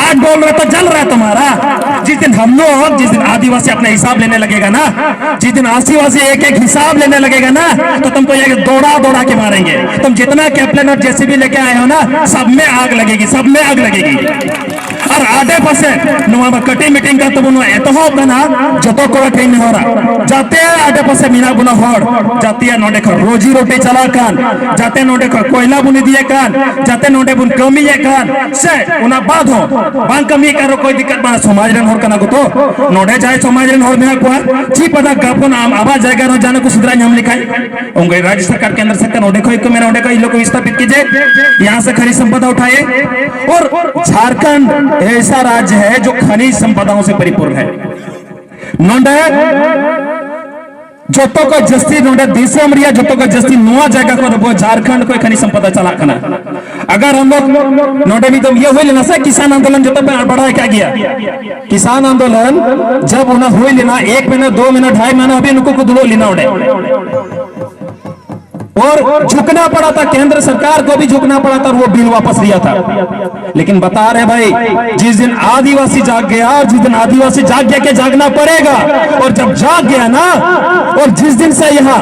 आज बोल रहे तो जल रहा है तुम्हारा। जिस दिन हम लोग, जिस दिन आदिवासी अपना हिसाब लेने लगेगा ना, जिस दिन आदिवासी एक एक हिसाब लेने लगेगा ना, तो तुमको ये दौड़ा दौड़ा के मारेंगे। तुम जितना कैप्टन और जेसीबी लेके आए हो ना, सब में आग लगेगी, सब में आग लगेगी। ᱟᱨ ᱟᱰᱮ ᱯᱟᱥᱮ ᱱᱚᱣᱟ ᱢᱟ ᱠᱟᱹᱴᱤᱡ ᱢᱤᱴᱤᱝ ᱠᱟᱱ ᱛᱟᱵᱚᱱ, ᱱᱚᱣᱟ ᱮᱛᱚᱦᱚᱵ ᱠᱟᱱᱟ᱾ ᱡᱚᱛᱚ ᱠᱚᱲᱟ ᱴᱷᱮᱱ ᱱᱮᱦᱚᱨᱟ, ᱡᱟᱛᱮ ᱟᱰᱮ ᱯᱟᱥᱮ ᱢᱮᱱᱟᱜ ᱵᱚᱱᱟ ᱦᱚᱲ, ᱡᱟᱛᱮ ᱱᱚᱰᱮ ᱠᱷᱚᱱ ᱨᱳᱡᱤ ᱨᱳᱴᱤ ᱪᱟᱞᱟᱜ ᱠᱟᱱ, ᱡᱟᱛᱮ ᱱᱚᱰᱮ ᱠᱷᱚᱱ ᱠᱚᱭᱞᱟ ᱵᱚᱱ ᱤᱫᱤᱭᱮᱫ ᱠᱟᱱ, ᱡᱟᱛᱮ ᱱᱚᱰᱮ ᱵᱚᱱ ᱠᱟᱹᱢᱤᱭᱮᱫ ᱠᱟᱱ, ᱥᱮ ᱚᱱᱟ ᱵᱟᱫ ᱦᱚᱸ ᱵᱟᱝ ᱠᱟᱹᱢᱤᱭᱮᱫ ᱠᱟᱱ ᱨᱮᱦᱚᱸ ᱠᱚᱭ ᱫᱤᱠᱠᱟᱛ ᱵᱟᱝ, ᱥᱚᱢᱟᱡᱽ ᱨᱮᱱ ᱦᱚᱲ ᱠᱟᱱᱟ ᱠᱚ ᱛᱚ᱾ ᱱᱚᱰᱮ ᱡᱟᱦᱟᱸᱭ ᱥᱚᱢᱟᱡᱽ ᱨᱮᱱ ᱦᱚᱲ ᱢᱮᱱᱟᱜ ᱠᱚᱣᱟ, ᱪᱮᱫ ᱯᱟᱛᱟ ᱜᱟᱯᱚᱱ ᱟᱢ ᱟᱵᱟᱨ ᱡᱟᱭᱜᱟ ᱨᱮ ᱡᱟᱦᱟᱱᱟᱜ ᱠᱚ ᱥᱩᱫᱷᱨᱟᱭ ᱧᱟᱢ ᱞᱮᱠᱷᱟᱱ, ᱚᱱᱠᱟ ᱨᱟᱡᱽ ᱥᱚᱨᱠᱟᱨ, ᱠᱮᱱᱫᱨᱚ ᱥᱚᱨᱠᱟᱨ ᱚᱸᱰᱮ ᱠᱷᱚᱱ ᱠᱚ ᱢᱮᱱᱟ, ᱚᱸᱰᱮ ᱠᱷᱚᱱ ᱤᱱ ᱞᱳᱜ ᱠᱚ ᱵᱤᱥᱛᱷᱟᱯᱤᱛ ᱠᱤᱡᱤᱭᱮ, ᱭᱟᱦᱟᱸ ᱥᱮ ᱠᱷᱟᱱᱤᱡ ᱥᱚᱢᱯᱚᱫᱟ ᱩᱴᱷᱟᱭᱮ᱾ ᱚᱨ ᱡᱷᱟᱨᱠᱷᱚᱸᱰ ᱮᱭᱥᱟ ᱨᱟᱡᱽ ᱦᱮ ᱡᱚ ᱠᱷᱟᱱᱤᱡ ᱥᱚᱢᱯᱚᱫᱟᱣ ᱥᱮ ᱯᱚᱨᱤᱯᱩᱨᱱ ᱦᱮ᱾ ᱱᱚᱰᱮ ᱡᱚᱛᱚ ᱠᱷᱚᱱ ᱡᱟᱹᱥᱛᱤ, ᱱᱚᱰᱮ ᱫᱤᱥᱚᱢ ᱨᱮᱭᱟᱜ ᱡᱚᱛᱚ ᱠᱷᱚᱱ ᱡᱟᱹᱥᱛᱤ ᱱᱚᱣᱟ ᱡᱟᱭᱜᱟ ᱠᱷᱚᱱ ᱟᱵᱚ ᱡᱷᱟᱨᱠᱷᱚᱸᱰ ᱠᱷᱚᱱ ᱠᱷᱟᱱᱤᱡ ᱥᱚᱢᱯᱚᱫᱟ ᱪᱟᱞᱟᱜ ᱠᱟᱱᱟ᱾ ᱟᱜᱟᱨ ᱦᱟᱢ ᱞᱳᱜ ᱱᱚᱰᱮ ᱢᱤᱫ ᱫᱚᱢ ᱤᱭᱟᱹ ᱦᱩᱭ ᱞᱮᱱᱟ ᱥᱮ, ᱠᱤᱥᱟᱱ ᱟᱱᱫᱳᱞᱚᱱ ᱡᱚᱛᱚ ᱯᱮ ᱵᱟᱲᱟᱭ ᱠᱟᱜ ᱜᱮᱭᱟ᱾ ᱠᱤᱥᱟᱱ ᱟᱱᱫᱳᱞᱚᱱ ᱡᱟᱵ ᱚᱱᱟ ᱦᱩᱭ ᱞᱮᱱᱟ, ᱮᱠ ᱢᱟᱦᱤᱱᱟ, ᱫᱚ ᱢᱟᱦᱤᱱᱟ, ᱰᱷᱟᱭ ᱢᱟᱦᱤᱱᱟ ᱦᱟᱹᱵᱤᱡ ᱱᱩᱠᱩ ᱠᱚ ᱫᱩᱲᱩᱵ ᱞᱮᱱᱟ ᱚᱸᱰᱮ᱾ और झुकना पड़ा था, केंद्र सरकार को भी झुकना पड़ा था और वो बिल वापस लिया था। लेकिन बता रहे भाई, जिस दिन आदिवासी जाग गया, और जिस दिन आदिवासी जाग गया, क्या जागना पड़ेगा, और जब जाग गया ना, और जिस दिन से यहाँ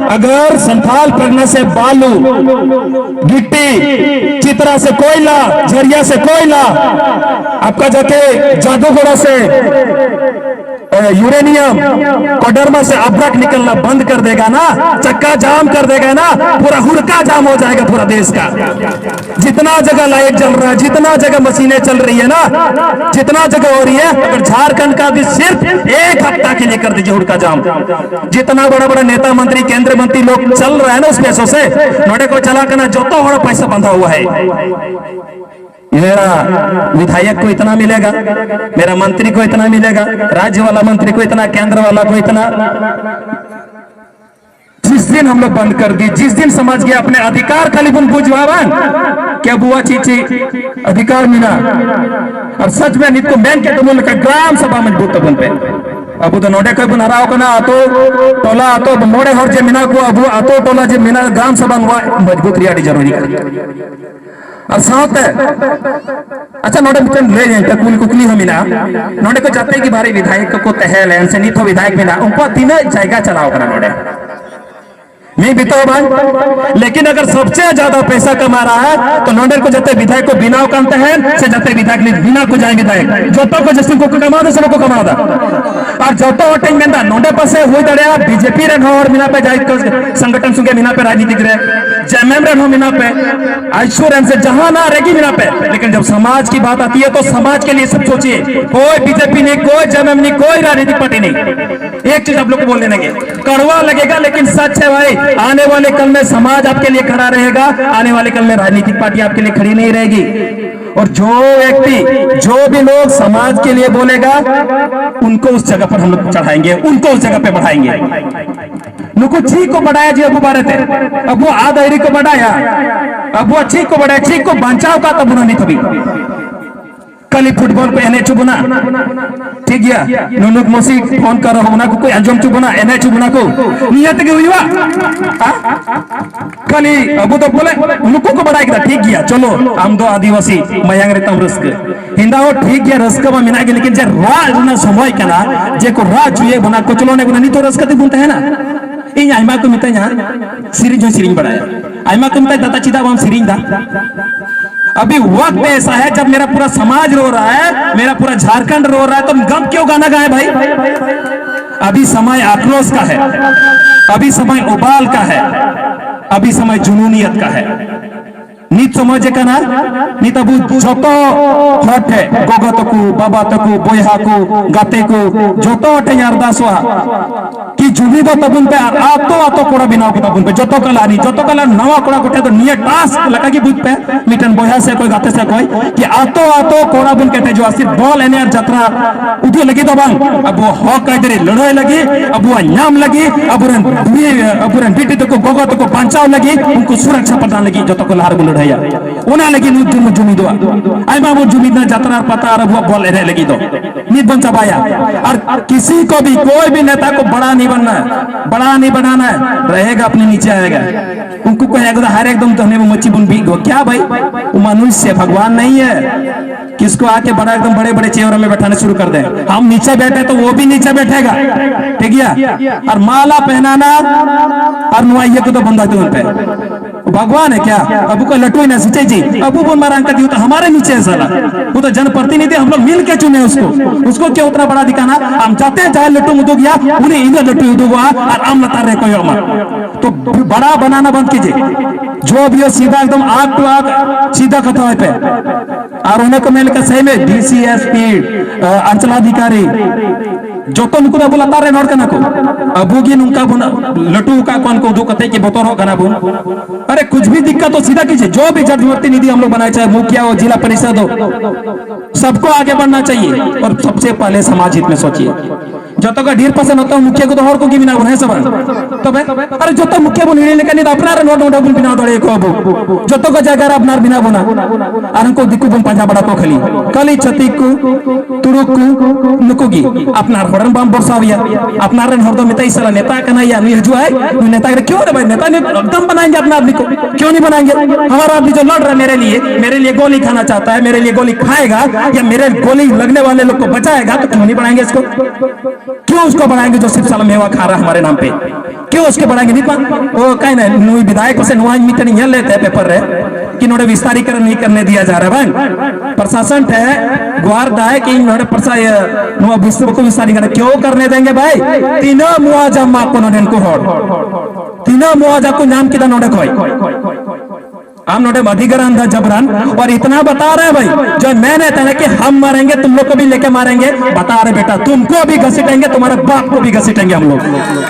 अगर संथाल परगना से बालू, गिट्टी, चित्रा से कोयला, झरिया से कोयला, आपका जाके जादूगोड़ा से यूरेनियम कोडरमा से अब्रक निकलना बंद कर देगा ना, चक्का जाम कर देगा ना, पूरा हुड़का जाम हो जाएगा पूरा देश का। जितना जगह लाइट जल रहा है, जितना जगह मशीनें चल रही है ना, जितना जगह हो रही है, अगर झारखंड का भी सिर्फ एक हफ्ता के लिए कर दीजिए हुड़का जाम, जितना बड़ा बड़ा नेता मंत्री, केंद्र मंत्री लोग चल रहा है ना उस पैसों से, नोडे को चला करना, जो तो बड़ा पैसा बंधा हुआ है। मेरा विधायक को इतना मिलेगा, मेरा मंत्री को इतना मिलेगा, राज्य वाला मंत्री को इतना, केंद्र वाला को इतना। जिस दिन हम लोग बंद कर दी, जिस दिन समाज के अपने अधिकार खाली बुन बुझवावन, क्या बुआ चीची अधिकार मिला? और सच में नित को मेन के तुम लोग का ग्राम सभा मजबूत तबन पे। अब तो नोडे कोई बुन हराव करना, अतो टोला, अतो मोड़े हर जे मिना को, अब अतो टोला जे मिना ग्राम सभा हुआ मजबूत रियाड़ी जरूरी है। ᱟᱨ ᱥᱟᱶᱛᱮ, ᱟᱪᱪᱷᱟ, ᱱᱚᱰᱮ ᱢᱤᱫᱴᱮᱱ ᱞᱟᱹᱭ ᱧᱮᱞ ᱛᱮ ᱠᱩᱞ ᱠᱩᱠᱞᱤ ᱦᱚᱸ ᱢᱮᱱᱟᱜᱼᱟ᱾ ᱱᱚᱰᱮ ᱠᱚ ᱡᱟᱛᱮ ᱜᱮ ᱵᱟᱨᱮ ᱵᱤᱫᱷᱟᱭᱚᱠ ᱠᱚᱠᱚ ᱛᱟᱦᱮᱸ ᱞᱮᱱ ᱥᱮ ᱱᱤᱛ ᱦᱚᱸ ᱵᱤᱫᱷᱟᱭᱚᱠ ᱢᱮᱱᱟᱜᱼᱟ, ᱩᱱᱠᱩᱣᱟᱜ ᱛᱤᱱᱟᱹᱜ ᱡᱟᱭᱜᱟ ᱪᱟᱞᱟᱣ ᱠᱟᱱᱟ ᱱᱚᱰᱮ? ᱢᱤᱫ ᱵᱤᱛᱟᱹ ᱦᱚᱸ ᱵᱟᱝ᱾ लेकिन अगर सबसे ज्यादा पैसा कमा रहा है तो नोडल को जते विधायक को बिनाव कान तहन से जते विधायक ने बिना को जाए विधायक जो तो को जस्टिन को कमा दे सब को कमा दा। और जो तो हटें मेंदा नोडे पासे हुई दड़े बीजेपी रे नोड मिना पे जाए संगठन सुंगे मिना पे राजनीतिक रे जेएमएम रे नो मिना पे आइसो रन से जहां ना रेगी मिला पे। लेकिन जब समाज की बात आती है तो समाज के लिए सब सोचिए। कोई बीजेपी नहीं, कोई जेएमएम नहीं, कोई राजनीतिक पार्टी नहीं। एक चीज आप लोग को बोल देने के कड़वा लगेगा, लेकिन सच है भाई। आने वाले कल में समाज आपके लिए खड़ा रहेगा, आने वाले कल में राजनीतिक पार्टी आपके लिए खड़ी नहीं रहेगी। और जो व्यक्ति, जो भी लोग समाज के लिए बोलेगा, उनको उस जगह पर हम लोग चढ़ाएंगे, उनको उस जगह पे बढ़ाएंगे। ᱱᱩᱠᱩ ᱪᱮᱫ ᱠᱚ ᱵᱟᱰᱟᱭᱟ ᱡᱮ ᱟᱵᱚ ᱵᱟᱨᱮᱛᱮ? ᱟᱵᱚᱣᱟᱜ ᱟᱹᱨᱤ ᱠᱚ ᱵᱟᱰᱟᱭᱟ? ᱟᱵᱚᱣᱟᱜ ᱪᱮᱫ ᱠᱚ ᱵᱟᱰᱟᱭᱟ? ᱪᱮᱫ ᱠᱚ ᱵᱟᱧᱪᱟᱣ ᱟᱠᱟᱫ ᱛᱟᱵᱚᱱᱟ ᱱᱤᱛ ᱦᱟᱹᱵᱤᱡ? ᱠᱷᱟᱹᱞᱤ ᱯᱷᱩᱴᱵᱚᱞ ᱠᱚ ᱮᱱᱮᱡ ᱦᱚᱪᱚ ᱵᱚᱱᱟ, ᱴᱷᱤᱠ ᱜᱮᱭᱟ᱾ ᱱᱩᱱᱩᱠ ᱢᱚᱥᱤ ᱯᱷᱳᱱ ᱠᱟᱨ ᱚᱱᱟ ᱠᱚᱠᱚ ᱟᱸᱡᱚᱢ ᱦᱚᱪᱚ ᱵᱚᱱᱟ, ᱮᱱᱮᱡ ᱦᱚᱪᱚ ᱵᱚᱱᱟ ᱠᱚ, ᱱᱤᱭᱟᱹ ᱛᱮᱜᱮ ᱦᱩᱭᱩᱜᱼᱟ? ᱦᱮᱸ? ᱠᱷᱟᱹᱞᱤ ᱟᱵᱚ ᱫᱚ ᱵᱚᱞᱮ ᱱᱩᱠᱩ ᱠᱚ ᱵᱟᱰᱟᱭ ᱠᱮᱫᱟ, ᱴᱷᱤᱠ ᱜᱮᱭᱟ, ᱪᱚᱞᱚ ᱟᱢ ᱫᱚ ᱟᱹᱫᱤᱵᱟᱹᱥᱤ ᱢᱟᱭᱟᱝ ᱨᱮ ᱛᱟᱢ ᱨᱟᱹᱥᱠᱟᱹ᱾ ᱦᱮᱸᱫᱟ ᱦᱚᱸ ᱴᱷᱤᱠ ᱜᱮᱭᱟ, ᱨᱟᱹᱥᱠᱟᱹ ᱢᱟ ᱢᱮᱱᱟᱜ ᱜᱮ, ᱞᱮᱠᱤᱱ ᱡᱮ ᱨᱟᱜ ᱨᱮᱱᱟᱜ ᱥᱚᱢᱚᱭ ᱠᱟᱱᱟ, ᱡᱮ ᱠᱚ ᱨᱟᱜ ᱦᱚᱪᱚᱭᱮᱫ ᱵᱚᱱᱟ, ᱠᱚᱪᱞᱚᱱᱮᱫ ᱵᱚᱱᱟ, ᱱᱤᱛᱚᱜ ᱨᱟᱹᱥᱠᱟᱹ ᱛᱮᱵᱚᱱ ᱛᱟᱦᱮᱱᱟ? ᱤᱧ ᱟᱭᱢᱟ ᱠᱚ ᱢᱤᱛᱟᱹᱧᱟ, ᱥᱮᱨᱮᱧ ᱦᱚᱸ ᱥᱮᱨᱮᱧ ᱵᱟᱲᱟᱭᱟ, ᱟᱭᱢᱟ ᱠᱚ ᱢᱮᱛᱟᱹᱧ, "ᱫᱟᱫᱟ, ᱪᱮᱫᱟᱜ ᱵᱟᱢ ᱥᱮᱨᱮᱧ ᱫᱟ?" अभी वक्त ऐसा है जब मेरा पूरा समाज रो रहा है, मेरा पूरा झारखंड रो रहा है, तो हम क्यों गाना गाएं भाई? अभी समय आक्रोश का है, अभी समय उबाल का है, अभी समय जुनूनियत का है। ᱱᱤᱛ ᱥᱚᱢᱚᱭ ᱡᱮ ᱠᱟᱱᱟ, ᱱᱤᱛ ᱟᱵᱚ ᱡᱚᱛᱚ ᱦᱚᱲ ᱴᱷᱮᱱ, ᱜᱚᱜᱚ ᱛᱟᱠᱚ, ᱵᱟᱵᱟ ᱛᱟᱠᱚ, ᱵᱚᱭᱦᱟ ᱠᱚ, ᱜᱟᱛᱮ ᱠᱚ, ᱡᱚᱛᱚ ᱦᱚᱲ ᱴᱷᱮᱱ ᱟᱨᱫᱟᱥᱚᱜᱼᱟ ᱠᱤ ᱡᱩᱢᱤᱫᱚᱜ ᱛᱟᱵᱚᱱ ᱯᱮ ᱟᱨ ᱟᱛᱳ ᱟᱛᱳ ᱠᱚᱲᱟ ᱵᱮᱱᱟᱣ ᱠᱚ ᱛᱟᱵᱚᱱ ᱯᱮ᱾ ᱡᱚᱛᱚ ᱠᱟᱞᱟ ᱨᱤᱱ, ᱡᱚᱛᱚ ᱠᱟᱞᱟ ᱱᱟᱣᱟ ᱠᱚᱲᱟ ᱠᱚ ᱴᱷᱮᱱ ᱫᱚ ᱱᱤᱭᱟᱹ ᱴᱟᱥᱠ ᱞᱮᱠᱟ ᱜᱮ ᱵᱩᱡᱽ ᱯᱮ᱾ ᱢᱤᱫᱴᱮᱱ ᱵᱚᱭᱦᱟ ᱥᱮ ᱚᱠᱚᱭ ᱜᱟᱛᱮ ᱥᱮ ᱚᱠᱚᱭ ᱠᱤ ᱟᱛᱳ ᱟᱛᱳ ᱠᱚᱲᱟ ᱵᱚᱱ ᱠᱮᱴᱮᱡᱚᱜᱼᱟ, ᱥᱤᱨᱯ ᱵᱚᱞ ᱮᱱᱮᱡ ᱟᱨ ᱡᱟᱛᱨᱟ ᱩᱫᱩᱜ ᱞᱟᱹᱜᱤᱫ ᱫᱚ ᱵᱟᱝ, ᱟᱵᱚ ᱦᱚᱠ ᱟᱹᱭᱫᱟᱹᱨᱤ ᱞᱟᱹᱲᱦᱟᱹᱭ ᱞᱟᱹᱜᱤᱫ, ᱟᱵᱚᱣᱟᱜ ᱧᱟᱢ ᱞᱟᱹᱜᱤᱫ, ᱟᱵᱚᱨᱮᱱ ᱵᱤᱨ, ᱟᱵᱚᱨᱮᱱ ᱵᱤᱴᱤ ᱛᱟᱠᱚ, ᱜᱚᱜᱚ ᱛᱟᱠᱚ ᱵᱟᱧᱪᱟᱣ ᱞᱟᱹᱜᱤᱫ, ᱩᱱᱠᱩ ᱥᱩᱨᱚᱠᱥᱟ ᱯᱨᱚᱫᱟᱱ ᱞᱟᱹᱜᱤᱫ ᱡᱚᱛᱚ ᱠᱚ ᱞᱟᱦᱟ ᱨᱮᱵᱚᱱ ᱞᱟᱹᱲᱦᱟᱹᱭᱟ᱾ ᱚᱱᱟ ᱞᱟᱹᱜᱤᱫ ᱱᱤᱛ ᱵᱚᱱ ᱡᱩᱢᱤᱫᱚᱜᱼᱟ᱾ ᱟᱭᱢᱟ ᱵᱚᱱ ᱡᱩᱢᱤᱫ ᱮᱱᱟ ᱡᱟᱛᱨᱟ ᱟᱨ ᱯᱟᱛᱟ ᱟᱨ ᱟᱵᱚᱣᱟᱜ ᱵᱚᱞ ᱮᱱᱮᱡ ᱞᱟᱹᱜᱤᱫ ᱫᱚ᱾ ᱱᱤᱛ ᱵᱚᱱ ᱪᱟᱵᱟᱭᱟ᱾ ᱟᱨ ᱠᱤᱥᱤ ᱠᱚ ᱵᱷᱤ, ᱠᱳᱭ ᱵᱷᱤ ᱱᱮᱛᱟ ᱠᱚ ᱵᱟᱲᱟ ᱱᱤ ᱵᱟᱱᱱᱟ, ᱵᱟᱲᱟ ᱱᱤ ᱵᱟᱱᱟᱱᱟ, ᱨᱮᱦᱮᱜᱟ ᱟᱯᱱᱮ ᱱᱤᱪᱮ ᱟᱭᱮᱜᱟ᱾ ᱩᱱᱠᱩ ᱠᱚ ᱦᱮᱡ ᱜᱚᱫᱟ, ᱦᱟᱭᱨᱮ ᱮᱠᱫᱚᱢ ᱛᱟᱦᱱᱮ ᱢᱟᱹᱪᱤ ᱵᱚᱱ ᱵᱤᱫ ᱜᱚᱫ᱾ ᱠᱭᱟ ᱵᱷᱟᱭ? ᱩ ᱢᱟᱱᱩᱥ ᱥᱮ ᱵᱷᱟᱜᱽᱣᱟᱱ ᱱᱟᱦᱤ ᱦᱮ᱾ ᱠᱤᱥᱠᱳ ᱟᱠᱮ ᱵᱟᱲᱟ ᱮᱠᱫᱚᱢ ᱵᱟᱲᱮ ᱵᱟᱲᱮ ᱪᱮᱭᱚᱨ ᱢᱮ ᱵᱮᱴᱷᱟᱱᱮ ᱥᱩᱨᱩ ᱠᱟᱨ ᱫᱮ᱾ ᱦᱟᱢ ᱱᱤᱪᱮ ᱵᱮᱴᱷᱮ ᱛᱚ ᱣᱳ ᱵᱷᱤ ᱱᱤᱪᱮ ᱵᱮᱴᱷᱮᱜᱟ᱾ ᱴᱷᱤᱠ ᱜᱮᱭᱟ? ᱟᱨ ᱢᱟᱞᱟ ᱯᱮᱦᱱᱟᱱᱟ ᱟᱨ ᱱᱚᱣᱟ ᱤᱭᱟᱹ ᱠᱚᱫᱚ ᱵᱚᱱᱫᱚᱭ ᱛᱟᱵᱚᱱ ᱯᱮ᱾ ᱵᱷᱟᱜᱽᱣᱟᱱ ᱦᱮ ᱠᱭᱟ? ᱟᱵᱚ ᱠᱚ ᱞᱟᱹᱴᱩᱭᱮᱱᱟ ᱥᱮ ᱪᱮᱫ ᱡᱤ? ᱟᱵᱚ ᱵᱚᱱ ᱢᱟᱨᱟᱝ ᱠᱟᱫᱮ, ᱛᱚ ᱦᱟᱢᱟᱨᱮ ᱱᱤᱪᱮ ᱦᱮ ᱥᱟᱞᱟ᱾ ᱩ ᱛᱚ ᱡᱚᱱᱯᱨᱚᱛᱤᱱᱤᱫᱷᱤ ᱦᱟᱢ ᱞᱳᱜ ᱢᱤᱞ ᱠᱮ ᱪᱩᱱᱮ ᱩᱥᱠᱳ᱾ ᱩᱥᱠᱳ ᱠᱭᱟ ᱩᱛᱱᱟ ᱵᱟᱲᱟ ᱫᱤᱠᱷᱟᱱᱟ? ᱟᱢ ᱡᱟᱛᱮ ᱡᱟᱦᱟᱸᱭ ᱞᱟᱹᱴᱩᱢ ᱩᱫᱩᱜᱮᱭᱟ, ᱩᱱᱤ ᱤᱱᱟᱹᱜ ᱞᱟᱹᱴᱩᱭ ᱩᱫᱩᱜᱚᱜᱼᱟ ᱟᱨ ᱟᱢ ᱞᱟᱛᱟᱨ ᱨᱮ ᱠᱚᱭᱚᱜ ᱢᱟ᱾ ᱛᱚ ᱵᱟᱲᱟ ᱵᱟᱱᱟᱱᱟ ᱵᱟᱱᱫ ᱠᱤᱡᱤᱭᱮ᱾ ᱡᱚ ᱵᱷᱤ ᱦᱳ ᱥᱤᱫᱷᱟ ᱮᱠᱫᱚᱢ ᱟᱸᱠ ᱴᱩ ᱟᱸᱠ ᱥᱤᱫᱷᱟ ᱠᱟᱛᱷᱟ ᱦᱚᱭ ᱯᱮ᱾ ᱟᱨ ᱚᱱᱮ ᱠᱚ ᱢᱮᱱ ᱞᱮᱠᱟ ᱥᱟᱹᱦᱤ ᱢᱮ, ᱰᱤ ᱥᱤ, ᱮᱥ ᱯᱤ, ᱟ, ᱟᱧᱪᱚᱞᱟᱫᱷᱤᱠᱟᱨᱤ, ᱡᱚᱛᱚ ᱱᱩᱠᱩ ᱫᱚ ᱟᱵᱚ ᱞᱟᱛᱟᱨ ᱨᱮᱱ ᱦᱚᱲ ᱠᱟᱱᱟ ᱠᱚ᱾ ᱟᱵᱚ ᱜᱮ ᱱᱚᱝᱠᱟ ᱵᱚᱱ ᱞᱟᱹᱴᱩ ᱟᱠᱟᱫ ᱠᱚᱣᱟ, ᱩᱱᱠᱩ ᱩᱫᱩᱜ ᱠᱟᱛᱮ ᱜᱮ ᱵᱚᱛᱚᱨᱚᱜ ᱠᱟᱱᱟ ᱵᱚᱱ᱾ अरे कुछ भी दिक्कत हो सीधा कीजिए, जो भी जनप्रतिनिधि हम लोग बनाए, चाहे मुखिया हो, जिला परिषद हो, सबको आगे बढ़ना चाहिए और सबसे पहले समाज हित में सोचिए। ᱡᱚᱛᱚ ᱠᱚ ᱰᱷᱮᱨ ᱯᱟᱥᱮ ᱱᱚᱛᱮ ᱢᱩᱠᱷᱤᱭᱟᱹ ᱠᱚᱫᱚ ᱦᱚᱲ ᱠᱚᱜᱮ ᱢᱮᱱᱟᱜ ᱵᱚᱱᱟ, ᱦᱮᱸ ᱥᱮ ᱵᱟᱝ? ᱛᱚᱵᱮ ᱟᱨ ᱡᱚᱛᱚ ᱢᱩᱠᱷᱤᱭᱟᱹ ᱵᱚᱱ ᱦᱤᱲᱤᱧ ᱞᱮᱠᱷᱟᱱ ᱱᱤᱛ ᱟᱯᱱᱟᱨ ᱨᱮᱱ ᱦᱚᱲ ᱱᱚᱰᱮ ᱵᱚᱱ ᱵᱮᱱᱟᱣ ᱫᱟᱲᱮᱭᱟᱠᱚᱣᱟ ᱟᱵᱚ᱾ ᱡᱚᱛᱚ ᱠᱚ ᱡᱟᱭᱜᱟ ᱨᱮ ᱟᱯᱱᱟᱨ ᱢᱮᱱᱟᱜ ᱵᱚᱱᱟ᱾ ᱟᱨ ᱩᱱᱠᱩ ᱫᱤᱠᱩ ᱵᱚᱱ ᱯᱟᱸᱡᱟ ᱵᱟᱲᱟ ᱠᱚ ᱠᱷᱟᱹᱞᱤ, ᱠᱷᱟᱹᱞᱤ ᱪᱷᱟᱹᱛᱤᱠ ᱠᱚ, ᱛᱩᱲᱩᱠ ᱠᱚ, ᱱᱩᱠᱩ ᱜᱮ᱾ ᱟᱯᱱᱟᱨ ᱦᱚᱲ ᱨᱮᱱ ᱵᱟᱢ ᱵᱷᱚᱨᱥᱟᱣᱮᱭᱟ᱾ ᱟᱯᱱᱟᱨ ᱨᱮᱱ ᱦᱚᱲ ᱫᱚ ᱢᱮᱛᱟᱭ ᱥᱟᱞᱟ ᱱᱮᱛᱟ ᱠᱟᱱᱟᱭ ᱭᱟ, ᱱᱩᱭ ᱦᱤᱡᱩᱜ ᱟᱭ, ᱱᱩᱭ ᱱᱮᱛᱟ ᱠᱟᱱᱟᱭ, ᱠᱤᱭᱚᱸ ᱨᱮ ᱵᱷᱟᱭ, ᱱᱮᱛᱟ ᱱᱤᱭᱮ ᱮᱠᱫᱚᱢ ᱵᱟᱱᱟᱭᱮᱸᱜᱮ ᱟᱯᱱᱟᱨ ᱟᱫᱢᱤ ᱠᱚ, ᱠᱤᱭᱚᱸ ᱱᱤ ᱵᱟᱱᱟᱭᱮᱸᱜᱮ? ᱦᱟᱢᱟᱨᱟ ᱟᱫᱢᱤ ᱡᱚ ᱞᱚᱲ ᱨᱟᱦᱟ ᱦᱟᱭ ᱢᱮᱨᱮ ᱞᱤᱭᱮ, ᱢᱮᱨᱮ ᱞᱤᱭᱮ ᱜᱳᱞᱤ ᱠᱷᱟᱱᱟ ᱪᱟᱦᱛᱟ ᱦᱟᱭ, ᱢᱮᱨᱮ ᱞᱤᱭᱮ ᱜᱳᱞᱤ ᱠᱷᱟᱭᱮᱜᱟ ᱭᱟ ᱢᱮᱨᱮ ᱜᱳᱞᱤ ᱞᱟᱜᱽᱱᱮ ᱣᱟᱞᱮ ᱞᱳᱜ ᱠᱳ ᱵᱟᱪᱟᱭᱮᱜᱟ, ᱛᱚ ᱠᱤᱭᱚᱸ ᱱᱤ ᱵᱟᱱᱟᱭᱮᱸᱜᱮ ᱤᱥᱠᱳ? क्यों उसको बढ़ाएंगे जो सिर्फ साला मेवा खा रहा है हमारे नाम पे? क्यों उसके बढ़ाएंगे? ᱱᱤᱛ ᱢᱟ, ᱚ, ᱠᱟᱭ ᱱᱟ, ᱱᱩᱭ ᱵᱤᱫᱷᱟᱭᱚᱠ ᱠᱚ ᱥᱮ ᱱᱚᱣᱟ ᱢᱤᱫᱴᱮᱱ ᱧᱮᱞ ᱞᱮᱫ ᱛᱟᱭᱟ ᱯᱮᱯᱟᱨ ᱨᱮ᱾ कि नोड़े विस्तारीकरण नहीं करने दिया जा रहा है भाई। प्रशासन ठे गुहार दा है कि नोड़े प्रशा-, ये, नोड़े विस्तार को विस्तारीकरण क्यों करने देंगे भाई? तीनों मुआवजा माफ को नोड़े को होड़। तीनों मुआवजा को नाम किदा नोड़े कोई। हम नोड़े अधिग्रहण था जबरन और इतना बता रहे हैं भाई, जो मैंने था ना कि हम मरेंगे तुम लोग को भी लेके मारेंगे। बता रहे बेटा, तुमको भी घसीटेंगे, तुम्हारे बाप को भी घसीटेंगे हम लोग।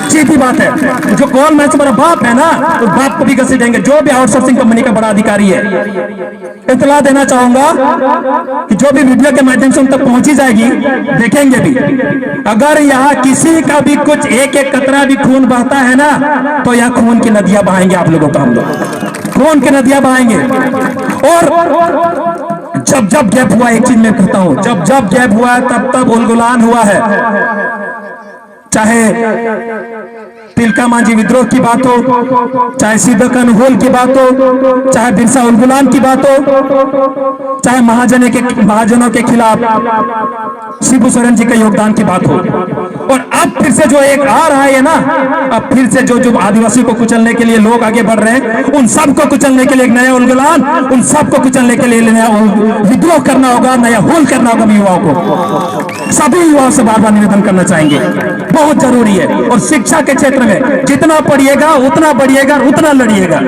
सीधी बात है, जो कॉल मैच तुम्हारा बाप है ना, तो बाप को भी घसीटेंगे। जो भी आउटसोर्सिंग कंपनी का बड़ा अधिकारी है, इतला देना चाहूंगा कि जो भी मीडिया के माध्यम से उन तक पहुंची जाएगी, देखेंगे भी। अगर यहाँ किसी का भी कुछ एक एक कतरा भी खून बहता है ना, तो यह खून की नदियां बहाएंगे आप लोगों का हम लोग, खून की नदियां बहाएंगे। और जब जब गैप हुआ, एक चीज मैं कहता हूँ, जब जब गैप हुआ है, तब तब उलगुलान हुआ है। चाहे तिलका मांझी विद्रोह की बात हो, चाहे सिद्ध कानून की बात हो, चाहे बिरसा उलगुलान की बात हो, चाहे महाजने के महाजनों के खिलाफ शिबू सोरेन जी के योगदान की बात हो, और अब फिर से जो एक आ रहा है ना, अब फिर से जो जो आदिवासी को कुचलने के लिए लोग आगे बढ़ रहे हैं, उन सबको कुचलने के लिए एक नया उलगुलान, उन सबको कुचलने के लिए नया विद्रोह करना होगा, नया होल करना होगा युवाओं को। सभी युवाओं से बार बार निवेदन करना चाहेंगे, बहुत जरूरी है। और शिक्षा के क्षेत्र में जितना पढ़िएगा उतना बढ़िएगा, उतना लड़िएगा।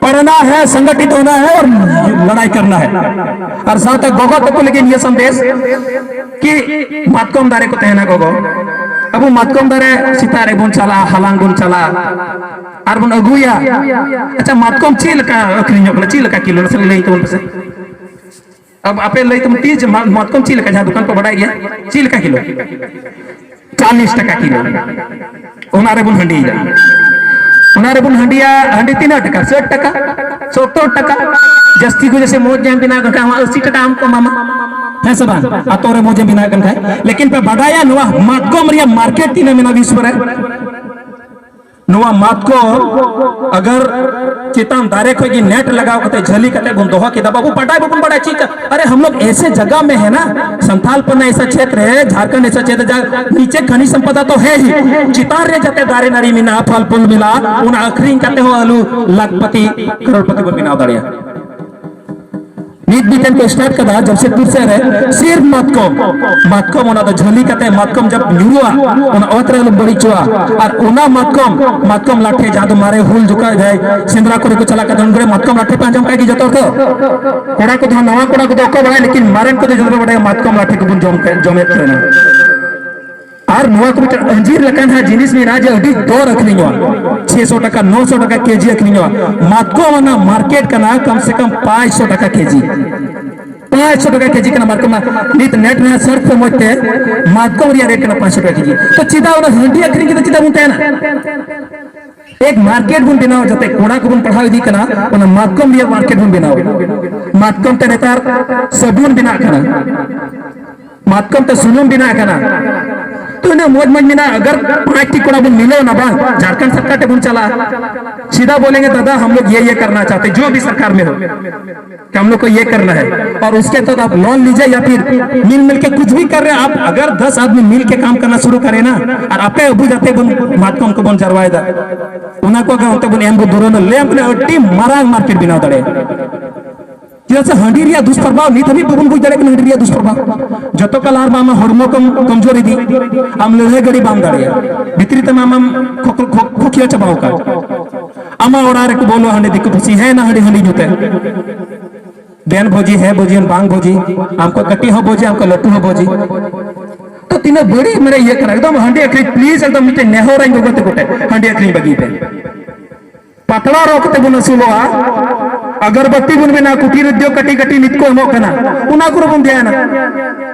पढ़ना है, संगठित होना है और लड़ाई करना है। और साथ गोगो तक को लेकिन ये संदेश कि मातकम दारे को तहना गोगो, अब मातकम दारे सितारे बुन चला, हलांग बुन चला, और बुन अगुया। अच्छा, मातकम चील का अखरी ᱧᱚᱜ ᱠᱟᱱᱟ, ᱪᱮᱫ ᱞᱮᱠᱟ ᱠᱤᱞᱳ ᱱᱟᱥᱮ ᱞᱟᱹᱭ ᱛᱟᱵᱚᱱ ᱯᱮᱥᱮ? अब आपे लई तुम तीज मा-, मातकम चील का जहाँ दुकान पर बढ़ाई गया, चील का किलो चालीस टका किलो। ओना रे बुन हंडी जा। ओना रे बुन हंडिया, हंडी तीन टका, साठ टका, सत्तर टका। जस्ती को जैसे मौज जाम बिना का हमारा अस्सी टका हमको मामा। है सब? आ तोरे मौज बिना कर खाए। लेकिन पे बढ़ाया नुआ मातकम रिया मार्केट तीन में ना विश्व रे। ᱱᱚᱣᱟ ᱢᱟᱛᱠᱚᱢ ᱟᱜᱟᱨ ᱪᱮᱛᱟᱱ ᱫᱟᱨᱮ ᱠᱷᱚᱡ ᱜᱮ ᱱᱮᱴ ᱞᱟᱜᱟᱣ ᱠᱟᱛᱮ ᱡᱷᱟᱹᱞᱤ ᱠᱟᱛᱮ ᱵᱚᱱ ᱫᱚᱦᱚ ᱠᱮᱫᱟ, ᱵᱟᱵᱚ ᱵᱟᱰᱟᱭ, ᱵᱟᱵᱚᱱ ᱵᱟᱰᱟᱭ ᱪᱮᱫ ᱠᱟ-, ᱟᱨᱮ ᱦᱟᱢ ᱞᱳᱜ ᱮᱥᱮ ᱡᱟᱜᱟ ᱢᱮ ᱦᱮ ᱱᱟ, ᱥᱟᱱᱛᱟᱞ ᱯᱟᱨᱱᱟ ᱮᱥᱟ ᱪᱷᱮᱛᱨ ᱦᱮ, ᱡᱷᱟᱨᱠᱷᱚᱸᱰ ᱮᱥᱟ ᱪᱷᱮᱛᱨ ᱡᱟ ᱱᱤᱪᱮ ᱠᱷᱟᱱᱤᱡ ᱥᱚᱢᱯᱚᱫᱟ ᱛᱚ ᱦᱮ ᱦᱤ, ᱪᱮᱛᱟᱱ ᱨᱮ ᱡᱟᱛᱮ ᱫᱟᱨᱮ ᱱᱟᱹᱲᱤ ᱢᱮᱱᱟᱜᱼᱟ, ᱯᱷᱚᱞ ᱯᱷᱩᱞ ᱢᱮᱱᱟᱜᱼᱟ, ᱚᱱᱟ ᱟᱹᱠᱷᱨᱤᱧ ᱠᱟᱛᱮ ᱦᱚᱸ ᱟᱞᱩ ᱞᱟᱠᱷᱯᱟᱛᱤ ᱠᱨᱳᱲᱯᱟᱛᱤ ᱵᱚᱱ ᱵᱮᱱᱟᱣ ᱫᱟᱲᱮᱭᱟᱜᱼᱟ᱾ ᱱᱤᱛ ᱢᱤᱫᱴᱮᱱ ᱠᱚ ᱥᱴᱟᱨᱴ ᱠᱟᱫᱟ ᱡᱟᱢᱥᱮᱫᱯᱩᱨ ᱥᱮᱫ ᱨᱮ, ᱥᱤᱨᱯ ᱢᱟᱛᱠᱚᱢ, ᱢᱟᱛᱠᱚᱢ ᱚᱱᱟ ᱫᱚ ᱡᱷᱟᱹᱞᱤ ᱠᱟᱛᱮ ᱢᱟᱛᱠᱚᱢ ᱡᱟᱵ ᱧᱩᱨᱩᱜᱼᱟ, ᱚᱱᱟ ᱚᱛ ᱨᱮ ᱟᱞᱚᱢ ᱵᱟᱹᱲᱤᱡ ᱦᱚᱪᱚᱣᱟᱜᱼᱟ᱾ ᱟᱨ ᱚᱱᱟ ᱢᱟᱛᱠᱚᱢ, ᱢᱟᱛᱠᱚᱢ ᱞᱟᱴᱷᱮ ᱡᱟᱦᱟᱸ ᱫᱚ ᱢᱟᱨᱮ ᱦᱩᱞ ᱡᱚᱠᱷᱟᱡ ᱡᱟᱦᱟᱸᱭ ᱥᱮᱸᱫᱽᱨᱟ ᱠᱚᱨᱮ ᱠᱚ ᱪᱟᱞᱟᱜ ᱠᱟᱱ ᱛᱟᱦᱮᱸ, ᱩᱱ ᱠᱚᱨᱮ ᱢᱟᱛᱠᱚᱢ ᱞᱟᱴᱷᱮ ᱯᱮ ᱟᱸᱡᱚᱢ ᱠᱟᱜ ᱜᱮ ᱡᱚᱛᱚ ᱦᱚᱲ ᱛᱚ? ᱠᱚᱲᱟ ᱠᱚᱫᱚ ᱦᱟᱸᱜ, ᱱᱟᱣᱟ ᱠᱚᱲᱟ ᱠᱚᱫᱚ ᱚᱠᱚᱭ ᱵᱟᱲᱟᱭᱟ, ᱞᱮᱠᱤᱱ ᱢᱟᱨᱮᱱ ᱠᱚᱫᱚ ᱡᱚᱛᱚ ᱵᱟᱲᱟᱭᱟ ᱢᱟᱛᱠᱚᱢ ᱞᱟᱴᱷᱮ ᱠᱚᱵᱚᱱ ᱡᱚᱢ ᱠᱟᱜ, ᱡᱚᱢᱮᱫ ᱛᱟᱦᱮᱱᱟ᱾ ᱟᱨ ᱱᱚᱣᱟ ᱠᱚ ᱢᱤᱫᱴᱟᱝ ᱟᱸᱡᱤᱨ ᱞᱮᱠᱟᱱ ᱦᱟᱸᱜ ᱡᱤᱱᱤᱥ ᱢᱮᱱᱟᱜᱼᱟ ᱡᱮ ᱟᱹᱰᱤ ᱫᱚᱨ ᱟᱹᱠᱷᱨᱤᱧᱚᱜᱼᱟ, ᱪᱷᱮ ᱥᱚ ᱴᱟᱠᱟ, ᱱᱚ ᱥᱚ ᱴᱟᱠᱟ ᱠᱮᱡᱤ ᱟᱹᱠᱷᱨᱤᱧᱚᱜᱼᱟ᱾ ᱢᱟᱛᱠᱚᱢ ᱚᱱᱟ ᱢᱟᱨᱠᱮᱴ ᱠᱟᱱᱟ ᱠᱚᱢ ᱥᱮ ᱠᱚᱢ ᱯᱟᱸᱪ ᱥᱚ ᱴᱟᱠᱟ ᱠᱮᱡᱤ, ᱯᱟᱸᱪ ᱥᱚ ᱴᱟᱠᱟ ᱠᱮᱡᱤ ᱠᱟᱱᱟ ᱢᱟᱛᱠᱚᱢ᱾ ᱱᱤᱛ ᱱᱮᱴ ᱨᱮᱱᱟᱜ ᱥᱟᱨᱪ ᱯᱮ ᱢᱚᱡᱽ ᱛᱮ, ᱢᱟᱛᱠᱚᱢ ᱨᱮᱭᱟᱜ ᱨᱮᱴ ᱠᱟᱱᱟ ᱯᱟᱸᱪ ᱥᱚ ᱴᱟᱠᱟ ᱠᱮᱡᱤ᱾ ᱛᱚ ᱪᱮᱫᱟᱜ ᱚᱱᱟ ᱦᱟᱺᱰᱤ ᱟᱹᱠᱷᱨᱤᱧ ᱠᱟᱛᱮ ᱪᱮᱫᱟᱜ ᱵᱚᱱ ᱛᱟᱦᱮᱱᱟ? ᱮᱠ ᱢᱟᱨᱠᱮᱴ ᱵᱚᱱ ᱵᱮᱱᱟᱣ, ᱡᱟᱛᱮ ᱠᱚᱲᱟ ᱠᱚᱵᱚᱱ ᱯᱟᱲᱦᱟᱣ ᱤᱫᱤ ᱠᱟᱱᱟ, ᱚᱱᱟ ᱢᱟᱛᱠᱚᱢ ᱨᱮᱭᱟᱜ ᱢᱟᱨᱠᱮᱴ ᱵᱚᱱ ᱵᱮᱱᱟᱣ᱾ ᱢᱟᱛᱠᱚᱢ ᱛᱮ ᱱᱮᱛᱟᱨ ᱥᱟᱵᱩᱱ ᱵᱮᱱᱟᱜ ᱠᱟᱱᱟ, ᱢᱟᱛᱠᱚᱢ ᱛᱮ ᱥᱩᱱᱩᱢ ᱵᱮᱱᱟᱜ ᱠᱟᱱᱟ᱾ ᱛᱚ ᱤᱱᱟᱹ ᱢᱚᱡᱽ ᱢᱚᱡᱽ ᱢᱮᱱᱟᱜᱼᱟ, ᱟᱜᱟᱨ ᱯᱟᱸᱪ ᱴᱤ ᱠᱚᱲᱟ ᱵᱚᱱ ᱢᱤᱞᱟᱹᱣ ᱮᱱᱟ ᱵᱟᱝ, ᱡᱷᱟᱲᱠᱷᱚᱸᱰ ᱥᱚᱨᱠᱟᱨ ᱴᱷᱮᱱ ᱵᱚᱱ ᱪᱟᱞᱟᱜᱼᱟ, ᱥᱤᱫᱷᱟ ᱵᱚᱞᱮᱸᱜᱮ, ᱫᱟᱫᱟ ᱦᱟᱢ ᱞᱳᱜ ᱭᱮ ᱭᱮ ᱠᱟᱨᱱᱟ ᱪᱟᱦᱛᱮ, ᱡᱳ ᱵᱷᱤ ᱥᱚᱨᱠᱟᱨ ᱢᱮ ᱦᱳ, ᱠᱟᱢ ᱞᱳᱜ ᱠᱳ ᱭᱮ ᱠᱟᱨᱱᱟ ᱦᱮ, ᱚᱨ ᱩᱥᱠᱮ ᱛᱟᱫ ᱟᱯ ᱞᱳᱱ ᱞᱤᱡᱤᱭᱮ ᱭᱟ ᱯᱷᱤᱨ ᱢᱤᱞ ᱢᱤᱞ ᱠᱮ ᱠᱩᱪ ᱵᱷᱤ ᱠᱟᱨ ᱨᱮ ᱟᱯ, ᱟᱜᱟᱨ ᱫᱟᱥ ᱟᱫᱢᱤ ᱢᱤᱞ ᱠᱮ ᱠᱟᱢ ᱠᱟᱨᱱᱟ ᱥᱩᱨᱩ ᱠᱟᱨᱮ ᱱᱟ, ᱟᱨ ᱟᱯᱮ ᱟᱵᱚ ᱡᱟᱛᱮ ᱵᱚᱱ ᱢᱟᱛᱠᱚᱢ ᱠᱚᱵᱚᱱ ᱡᱟᱨᱣᱟᱭᱮᱫᱟ, ᱚᱱᱟ ᱠᱚ ᱟᱜᱟᱨ ᱚᱱᱛᱮ ᱵᱚᱱ ᱮᱢ ᱵᱚ ᱫᱷᱩᱨᱟᱹᱣ ᱮᱱᱟ, ᱞᱟᱹᱭ ᱟᱢ ᱠᱟᱱᱟ ᱟᱹᱰᱤ ᱢᱟᱨᱟᱝ ᱢᱟᱨᱠᱮᱴ ᱵᱮᱱᱟᱣ ᱫᱟᱲᱮᱭᱟᱜᱼᱟ᱾ ᱪᱮᱫᱟᱜ ᱥᱮ ᱦᱟᱺᱰᱤ ᱨᱮᱭᱟᱜ ᱫᱩᱥᱯᱨᱚᱵᱷᱟᱵ ᱱᱤᱛ ᱦᱟᱹᱵᱤᱡ ᱵᱟᱵᱚᱱ ᱵᱩᱡᱽ ᱫᱟᱲᱮᱭᱟᱜ ᱠᱟᱱᱟ᱾ ᱦᱟᱺᱰᱤ ᱨᱮᱭᱟᱜ ᱫᱩᱥᱯᱨᱚᱵᱷᱟᱵ ᱡᱚᱛᱚ ᱠᱟᱞ ᱟᱨ ᱵᱟᱝ ᱦᱚᱲᱢᱚ ᱠᱚᱢ ᱠᱚᱢᱡᱳᱨ ᱤᱫᱤ, ᱟᱢ ᱞᱟᱹᱲᱦᱟᱹᱭ ᱜᱟᱹᱰᱤ ᱵᱟᱢ ᱫᱟᱲᱮᱭᱟᱜᱼᱟ, ᱵᱷᱤᱛᱨᱤ ᱛᱮᱢᱟ ᱟᱢᱮᱢ ᱠᱷᱚᱠ-, ᱠᱷᱚᱠ-, ᱠᱷᱚᱠᱤᱭᱟᱹ ᱪᱟᱵᱟᱣ ᱟᱠᱟᱫ᱾ ᱟᱢᱟᱜ ᱚᱲᱟᱜ ᱨᱮᱠᱚ ᱵᱚᱞᱚ ᱦᱟᱺᱰᱤ ᱫᱤᱠᱩ ᱯᱩᱥᱤ, ᱦᱮᱸ ᱱᱟ ᱦᱟᱺᱰᱤ ᱦᱟᱺᱰᱤ ᱧᱩᱛᱮ᱾ ᱵᱮᱱ ᱵᱷᱚᱡᱤ, ᱦᱮᱸ ᱵᱷᱚᱡᱤ, ᱵᱟᱝ ᱵᱷᱚᱡᱤ, ᱟᱢ ᱠᱚ ᱠᱟᱹᱴᱤᱡ ᱦᱚᱸ ᱵᱷᱚᱡᱤ, ᱟᱢ ᱠᱚ ᱞᱟᱹᱴᱩ ᱦᱚᱸ ᱵᱷᱚᱡᱤ᱾ ᱛᱚ ᱛᱤᱱᱟᱹᱜ ᱵᱟᱹᱲᱤᱡ ᱢᱟᱱᱮ ᱤᱭᱟᱹ ᱠᱟᱱᱟ ᱮᱠᱫᱚᱢ᱾ ᱦᱟᱺᱰᱤ ᱟᱹᱠᱷᱨᱤᱧ, ᱯᱞᱤᱡ ᱮᱠᱫᱚᱢ ᱢᱤᱫᱴᱮᱱ ᱱᱮᱦᱚᱨᱟᱹᱧ ᱜᱚᱜᱚ ᱛᱟᱠᱚ ᱴᱷᱮᱱ, ᱦᱟᱺᱰᱤ ᱟᱹᱠᱷᱨᱤᱧ ᱵᱟᱹᱜᱤ ᱯᱮ᱾ ᱯᱟᱛᱲᱟ ᱨᱚᱜ ᱠᱟᱛᱮ ᱵᱚᱱ ᱟᱹᱥᱩᱞᱚᱜᱼᱟ, ᱟᱜᱚᱨᱵᱟᱛᱤ ᱵᱚᱱ ᱵᱮᱱᱟᱣᱟ, ᱠᱩᱴᱤᱨ ᱩᱫᱽᱭᱳᱜᱽ ᱠᱟᱹᱴᱤᱡ ᱠᱟᱹᱴᱤᱡ ᱱᱤᱛ ᱠᱚ ᱮᱢᱚᱜ ᱠᱟᱱᱟ, ᱚᱱᱟ ᱠᱚᱨᱮ ᱵᱚᱱ ᱫᱷᱮᱭᱟᱱᱟ᱾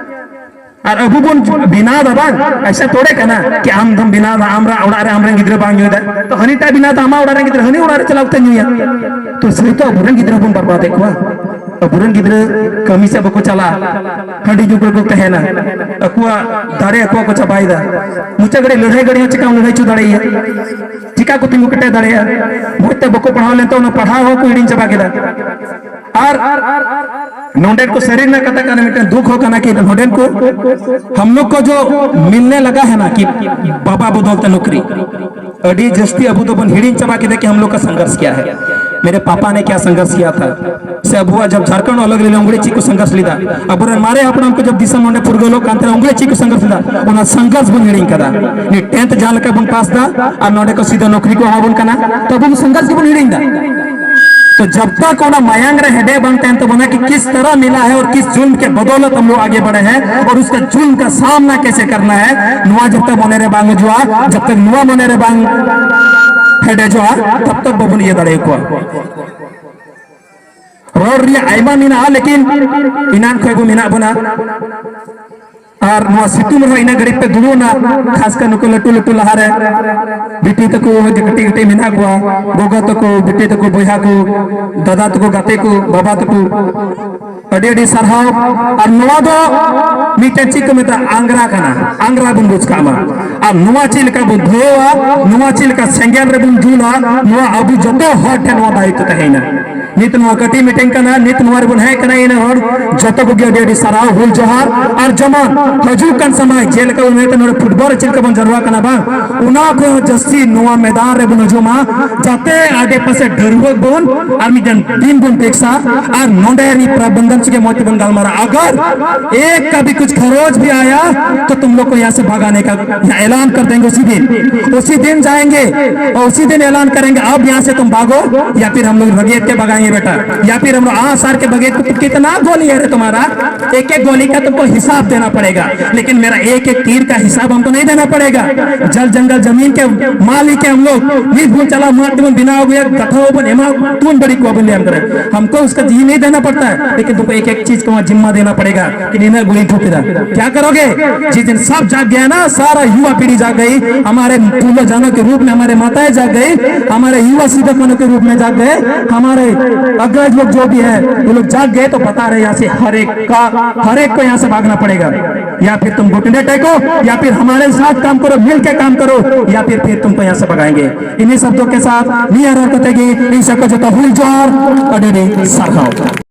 ᱟᱨ ᱟᱵᱚ ᱵᱚᱱ ᱵᱮᱱᱟᱣ ᱫᱟ ᱵᱟᱝ, ᱟᱭᱥᱟ ᱛᱷᱚᱲᱮ ᱠᱟᱱᱟ ᱠᱤ ᱟᱢ ᱫᱚᱢ ᱵᱮᱱᱟᱣ ᱫᱟ, ᱟᱢ ᱨᱟ-, ᱚᱲᱟᱜ ᱨᱮ ᱟᱢᱨᱮᱱ ᱜᱤᱫᱽᱨᱟᱹ ᱵᱟᱝ ᱧᱩᱭ ᱫᱟ, ᱛᱚ ᱦᱟᱹᱱᱤᱴᱟᱜ ᱵᱮᱱᱟᱣ ᱫᱟ ᱟᱢᱟᱜ ᱚᱲᱟᱜ ᱨᱮᱱ ᱜᱤᱫᱽᱨᱟᱹ ᱦᱟᱹᱱᱤ ᱚᱲᱟᱜ ᱨᱮ ᱪᱟᱞᱟᱣ ᱠᱟᱛᱮ ᱧᱩᱭᱟ, ᱛᱚ ᱥᱟᱹᱨᱤ ᱛᱚ ᱟᱵᱚᱨᱮᱱ ᱜᱤᱫᱽᱨᱟᱹ ᱵᱚᱱ ᱵᱟᱨᱵᱟᱫᱮᱫ ᱠᱚᱣᱟ᱾ ᱟᱵᱚᱨᱮᱱ ᱜᱤᱫᱽᱨᱟᱹ ᱠᱟᱹᱢᱤ ᱥᱮᱫ ᱵᱟᱠᱚ ᱪᱟᱞᱟᱜᱼᱟ, ᱦᱟᱺᱰᱤ ᱧᱩ ᱠᱚᱨᱮ ᱠᱚ ᱛᱟᱦᱮᱱᱟ, ᱟᱠᱚᱣᱟᱜ ᱫᱟᱲᱮ ᱟᱠᱚᱣᱟᱜ ᱠᱚ ᱪᱟᱵᱟᱭᱮᱫᱟ᱾ ᱢᱩᱪᱟᱹᱫ ᱜᱷᱟᱹᱲᱤᱡ ᱞᱟᱹᱲᱦᱟᱹᱭ ᱜᱷᱟᱹᱲᱤᱡ ᱦᱚᱸ ᱪᱮᱠᱟᱢ ᱞᱟᱹᱲᱦᱟᱹᱭ ᱦᱚᱪᱚ ᱫᱟᱲᱮᱭᱟᱭᱟ? ᱪᱮᱠᱟ ᱠᱚ ᱛᱤᱸᱜᱩ ᱠᱮᱴᱮᱡ ᱫᱟᱲᱮᱭᱟᱜᱼᱟ? ᱢᱚᱡᱽ ᱛᱮ ᱵᱟᱠᱚ ᱯᱟᱲᱦᱟᱣ ᱞᱮᱱ ᱛᱮ ᱚᱱᱟ ᱯᱟᱲᱦᱟᱣ ᱦᱚᱸᱠᱚ ᱦᱤᱲᱤᱧ ᱪᱟᱵᱟ ᱠᱮᱫᱟ᱾ ᱟᱨ ᱱᱚᱰᱮᱱ ᱠᱚ ᱥᱟᱹᱨᱤ ᱨᱮᱱᱟᱜ ᱠᱟᱛᱷᱟ ᱠᱟᱱᱟ, ᱢᱤᱫᱴᱮᱱ ᱫᱩᱠ ᱦᱚᱸ ᱠᱟᱱᱟ ᱠᱤ ᱱᱚᱰᱮᱱ ᱠᱚ, ᱦᱟᱢ ᱞᱳᱜ ᱠᱚ ᱡᱚ ᱢᱤᱞᱱᱮ ᱞᱟᱜᱟ ᱦᱮ ᱱᱟ ᱠᱤ ᱵᱟᱵᱟ ᱵᱚᱫᱚᱞ ᱛᱮ ᱱᱚᱠᱨᱤ, ᱟᱹᱰᱤ ᱡᱟᱹᱥᱛᱤ ᱟᱵᱚ ᱫᱚᱵᱚᱱ ᱦᱤᱲᱤᱧ ᱪᱟᱵᱟ ᱠᱮᱫᱟ ᱠᱤ ᱦᱟᱢ ᱞᱳᱜ ᱠᱟ ᱥᱚᱝᱜᱷᱚᱨᱥ ᱠᱭᱟ ᱦᱮ, ᱢᱮᱨᱮ ᱯᱟᱯᱟ ᱱᱮ ᱠᱭᱟ ᱥᱚᱝᱜᱷᱚᱨᱥ ᱠᱭᱟ ᱛᱷᱟ᱾ ᱥᱮ ᱟᱵᱚᱣᱟᱜ ᱡᱟᱵ ᱡᱷᱟᱨᱠᱷᱚᱸᱰ ᱟᱞᱟᱜᱽ ᱞᱮᱱᱟ ᱩᱱᱜᱽᱲᱤ ᱪᱮᱫ ᱠᱚ ᱥᱚᱝᱜᱷᱚᱨᱥ ᱞᱮᱫᱟ, ᱟᱵᱚᱨᱮᱱ ᱢᱟᱨᱮ ᱦᱟᱯᱲᱟᱢ ᱠᱚ ᱡᱟᱵ ᱫᱤᱥᱚᱢ ᱱᱚᱰᱮ ᱯᱷᱩᱨᱜᱟᱹᱞᱚᱜ ᱠᱟᱱ ᱛᱟᱦᱮᱱᱟ ᱩᱱᱜᱽᱲᱤ ᱪᱮᱫ ᱠᱚ ᱥᱚᱝᱜᱷᱚᱨᱥ ᱞᱮᱫᱟ, ᱚᱱᱟ ᱥᱚᱝᱜᱷᱚᱨᱥ ᱵᱚᱱ ᱦᱤᱲᱤᱧ ᱠᱟᱫᱟ᱾ ᱱᱤᱛ ᱴᱮᱱᱛᱷ ᱡᱟᱦᱟᱸ ᱞᱮᱠᱟ ᱵᱚᱱ ᱯᱟᱥ ᱫᱟ ᱟᱨ ᱱᱚᱰᱮ ᱠᱚ ᱥᱤᱫᱷᱟᱹ ᱱᱚᱠᱨᱤ ᱠᱚ ᱮᱢᱟ ᱵᱚᱱ ᱠᱟᱱᱟ, ᱛᱚ ᱟᱵᱚ ᱥᱚᱝᱜᱷᱚᱨᱥ ᱜᱮᱵᱚᱱ ᱦᱤᱲᱤᱧ ᱫᱟ᱾ तो जब तक ᱚᱱᱟ ᱢᱟᱭᱟᱝ ᱨᱮ ᱦᱮᱰᱮ ᱵᱟᱝ ᱛᱟᱦᱮᱱ ᱛᱟᱵᱚᱱᱟ कि किस तरह मिला है और किस जुल्म के बदौलत हम लोग आगे बढ़े हैं और उसका जुल्म का सामना कैसे करना है, ᱱᱚᱣᱟ ᱡᱚᱛᱚ ᱢᱚᱱᱮ ᱨᱮ ᱵᱟᱝ ᱦᱤᱡᱩᱜᱼᱟ, ᱡᱚᱵ ᱛᱚᱠ ᱱᱚᱣᱟ ᱢᱚᱱᱮ ᱨᱮ ᱵᱟᱝ ᱦᱮᱰᱮᱡᱚᱜᱼᱟ, ᱛᱚᱵ ᱛᱚᱠ ᱵᱟᱵᱚᱱ ᱤᱭᱟᱹ ᱫᱟᱲᱮ ᱟᱠᱚᱣᱟ᱾ ᱨᱚᱲ ᱨᱮᱭᱟᱜ ᱟᱭᱢᱟ ᱢᱮᱱᱟᱜᱼᱟ, ᱞᱮᱠᱤᱱ ᱮᱱᱟᱱ ᱠᱷᱚᱱ ᱵᱚ ᱢᱮᱱᱟᱜ ᱵᱚᱱᱟ᱾ ᱟᱨ ᱱᱚᱣᱟ ᱥᱤᱛᱩᱝ ᱨᱮᱦᱚᱸ ᱤᱱᱟᱹ ᱜᱷᱟᱹᱲᱤᱡ ᱯᱮ ᱫᱩᱲᱩᱵ ᱮᱱᱟ, ᱠᱷᱟᱥ ᱠᱟᱨ ᱱᱩᱠᱩ ᱞᱟᱹᱴᱩ ᱞᱟᱹᱴᱩ ᱞᱟᱦᱟᱨᱮ ᱵᱤᱴᱤ ᱛᱟᱠᱚ ᱡᱮ ᱠᱟᱹᱴᱤᱡ ᱠᱟᱹᱴᱤᱡ ᱢᱮᱱᱟᱜ ᱠᱚᱣᱟ, ᱜᱚᱜᱚ ᱛᱟᱠᱚ, ᱵᱤᱴᱤ ᱛᱟᱠᱚ, ᱵᱚᱭᱦᱟ ᱠᱚ, ᱫᱟᱫᱟ ᱛᱟᱠᱚ, ᱜᱟᱛᱮ ᱠᱚ, ᱵᱟᱵᱟ ᱛᱟᱠᱚ, ᱟᱹᱰᱤ ᱟᱹᱰᱤ ᱥᱟᱨᱦᱟᱣ᱾ ᱟᱨ ᱱᱚᱣᱟ ᱫᱚ ᱢᱤᱫᱴᱮᱱ ᱪᱮᱫ ᱠᱚ ᱢᱮᱛᱟᱜᱼᱟ, ᱟᱝᱜᱽᱨᱟ ᱠᱟᱱᱟ᱾ ᱟᱝᱜᱽᱨᱟ ᱵᱚᱱ ᱵᱩᱡᱽ ᱠᱟᱜ ᱢᱟ᱾ ᱟᱨ ᱱᱚᱣᱟ ᱪᱮᱫ ᱞᱮᱠᱟ ᱵᱚᱱ ᱫᱷᱩᱣᱟᱹᱣᱟ, ᱱᱚᱣᱟ ᱪᱮᱫ ᱞᱮᱠᱟ ᱥᱮᱸᱜᱮᱞ ᱨᱮᱵᱚᱱ ᱡᱩᱞᱟ, ᱱᱚᱣᱟ ᱟᱵᱚ ᱡᱚᱛᱚ ᱦᱚᱲ ᱴᱷᱮᱱ ᱱᱚᱣᱟ ᱫᱟᱭᱤᱛᱛᱚ ᱛᱟᱦᱮᱸᱭᱮᱱᱟ᱾ ᱱᱤᱛ ᱱᱚᱣᱟ ᱠᱟᱹᱴᱤᱡ ᱢᱤᱴᱤᱝ ᱠᱟᱱᱟ, ᱱᱤᱛ ᱱᱚᱣᱟ ᱨᱮᱵᱚᱱ ᱦᱮᱡ ᱠᱟᱱᱟ, ᱤᱱᱟᱹ ᱦᱚᱲ ᱡᱚᱛᱚ ᱠᱚᱜᱮ ᱟᱹᱰᱤ ᱟᱹᱰᱤ ᱥᱟᱨᱦᱟᱣ, ᱦᱩᱞ ᱡᱚᱦᱟᱨ᱾ ᱟᱨ ᱡᱮᱢᱚᱱ ᱦᱤᱡᱩᱜ ᱠᱟᱱ ᱥᱚᱢᱚᱭ ᱪᱮᱫ ᱞᱮᱠᱟ ᱵᱚᱱ ᱢᱮᱱᱮᱫ ᱛᱟᱦᱮᱸ, ᱱᱚᱰᱮ ᱯᱷᱩᱴᱵᱚᱞ ᱨᱮ ᱪᱮᱫ ᱞᱮᱠᱟ ᱵᱚᱱ ᱡᱟᱨᱣᱟ ᱠᱟᱱᱟ ᱵᱟᱝ, ᱚᱱᱟ ᱠᱷᱚᱱ ᱦᱚᱸ ᱡᱟᱹᱥᱛᱤ ᱱᱚᱣᱟ ᱢᱮᱫᱟᱱ ᱨᱮᱵᱚᱱ ᱦᱤᱡᱩᱜ ᱢᱟ, ᱡᱟᱛᱮ ᱟᱰᱮ ᱯᱟᱥᱮ ᱰᱷᱟᱹᱨᱣᱟᱹᱜ ᱵᱚᱱ ᱟᱨ ᱢᱤᱫᱴᱮᱱ ᱴᱤᱢ ᱵᱚᱱ ᱯᱷᱤᱠᱥᱟ ᱟᱨ ᱱᱚᱰᱮ ᱨᱤᱱ ᱯᱨᱚᱵᱚᱱᱫᱷᱚᱱ ᱥᱚᱸᱜᱮ ᱢᱚᱡᱽ ᱛᱮᱵᱚᱱ ᱜᱟᱞᱢᱟᱨᱟᱜᱼᱟ᱾ अगर एक का भी कुछ खरोच भी आया तो तुम लोग को यहाँ से भगाने का यहाँ ऐलान कर देंगे उसी दिन। उसी दिन जाएंगे और उसी दिन ऐलान करेंगे, अब यहाँ से तुम भागो या फिर हम लोग बगेर के भगाएंगे बेटा, या फिर हम लोग आग सार के बगेर को। कितना गोली है रे तुम्हारा, एक एक गोली का तुमको हिसाब देना पड़ेगा, लेकिन मेरा एक एक तीर का हिसाब हमको नहीं देना पड़ेगा। जल जंगल जमीन के मालिक है हम लोग। ᱱᱤᱛ ᱵᱚᱱ ᱪᱟᱞᱟᱣ ᱢᱟᱴ ᱛᱮᱵᱚᱱ ᱵᱮᱱᱟᱣ ᱟᱹᱜᱩᱭᱟ, ᱠᱟᱛᱷᱟ ᱦᱚᱸᱵᱚᱱ ᱮᱢᱟ, ᱛᱩᱱ ᱵᱟᱹᱲᱤᱡ ᱠᱚᱣᱟ ᱵᱚᱱ ᱞᱟᱹᱭᱟᱢ ᱠᱟᱱᱟ᱾ हमको उसका जी नहीं देना पड़ता है, लेकिन तुमको एक एक चीज का वहाँ जिम्मा देना पड़ेगा कि ᱱᱤᱱᱟᱹᱜ ᱜᱩᱞᱤᱧ ᱴᱷᱩᱠ ᱠᱮᱫᱟ। क्या करोगे? जिस दिन सब जाग गया ना, सारा युवा पीढ़ी जाग गई, हमारे पूर्वजों के रूप में हमारे माताएं जाग गई, हमारे युवा सिद्धकनों के रूप में जाग गए, हमारे अग्रज लोग जो भी है, वो लोग जाग गए तो बता रहे हैं यहाँ से हर एक का, हर एक को यहाँ से भागना पड़ेगा। या फिर तुम घुटने टेको, या फिर हमारे साथ काम करो, मिलके काम करो, या फिर फिर तुमको यहाँ से भगाएंगे। इन्हीं शब्दों के साथ ᱱᱤᱭᱟᱹ ᱨᱚᱲ ᱠᱟᱛᱮ ᱜᱮ ᱤᱧ ᱥᱮᱫ ᱠᱷᱚᱱ ᱡᱚᱛᱚ ᱦᱩᱞ ᱡᱚᱦᱟᱨ, ᱟᱹᱰᱤ ᱟᱹᱰᱤ ᱥᱟᱨᱦᱟᱣ᱾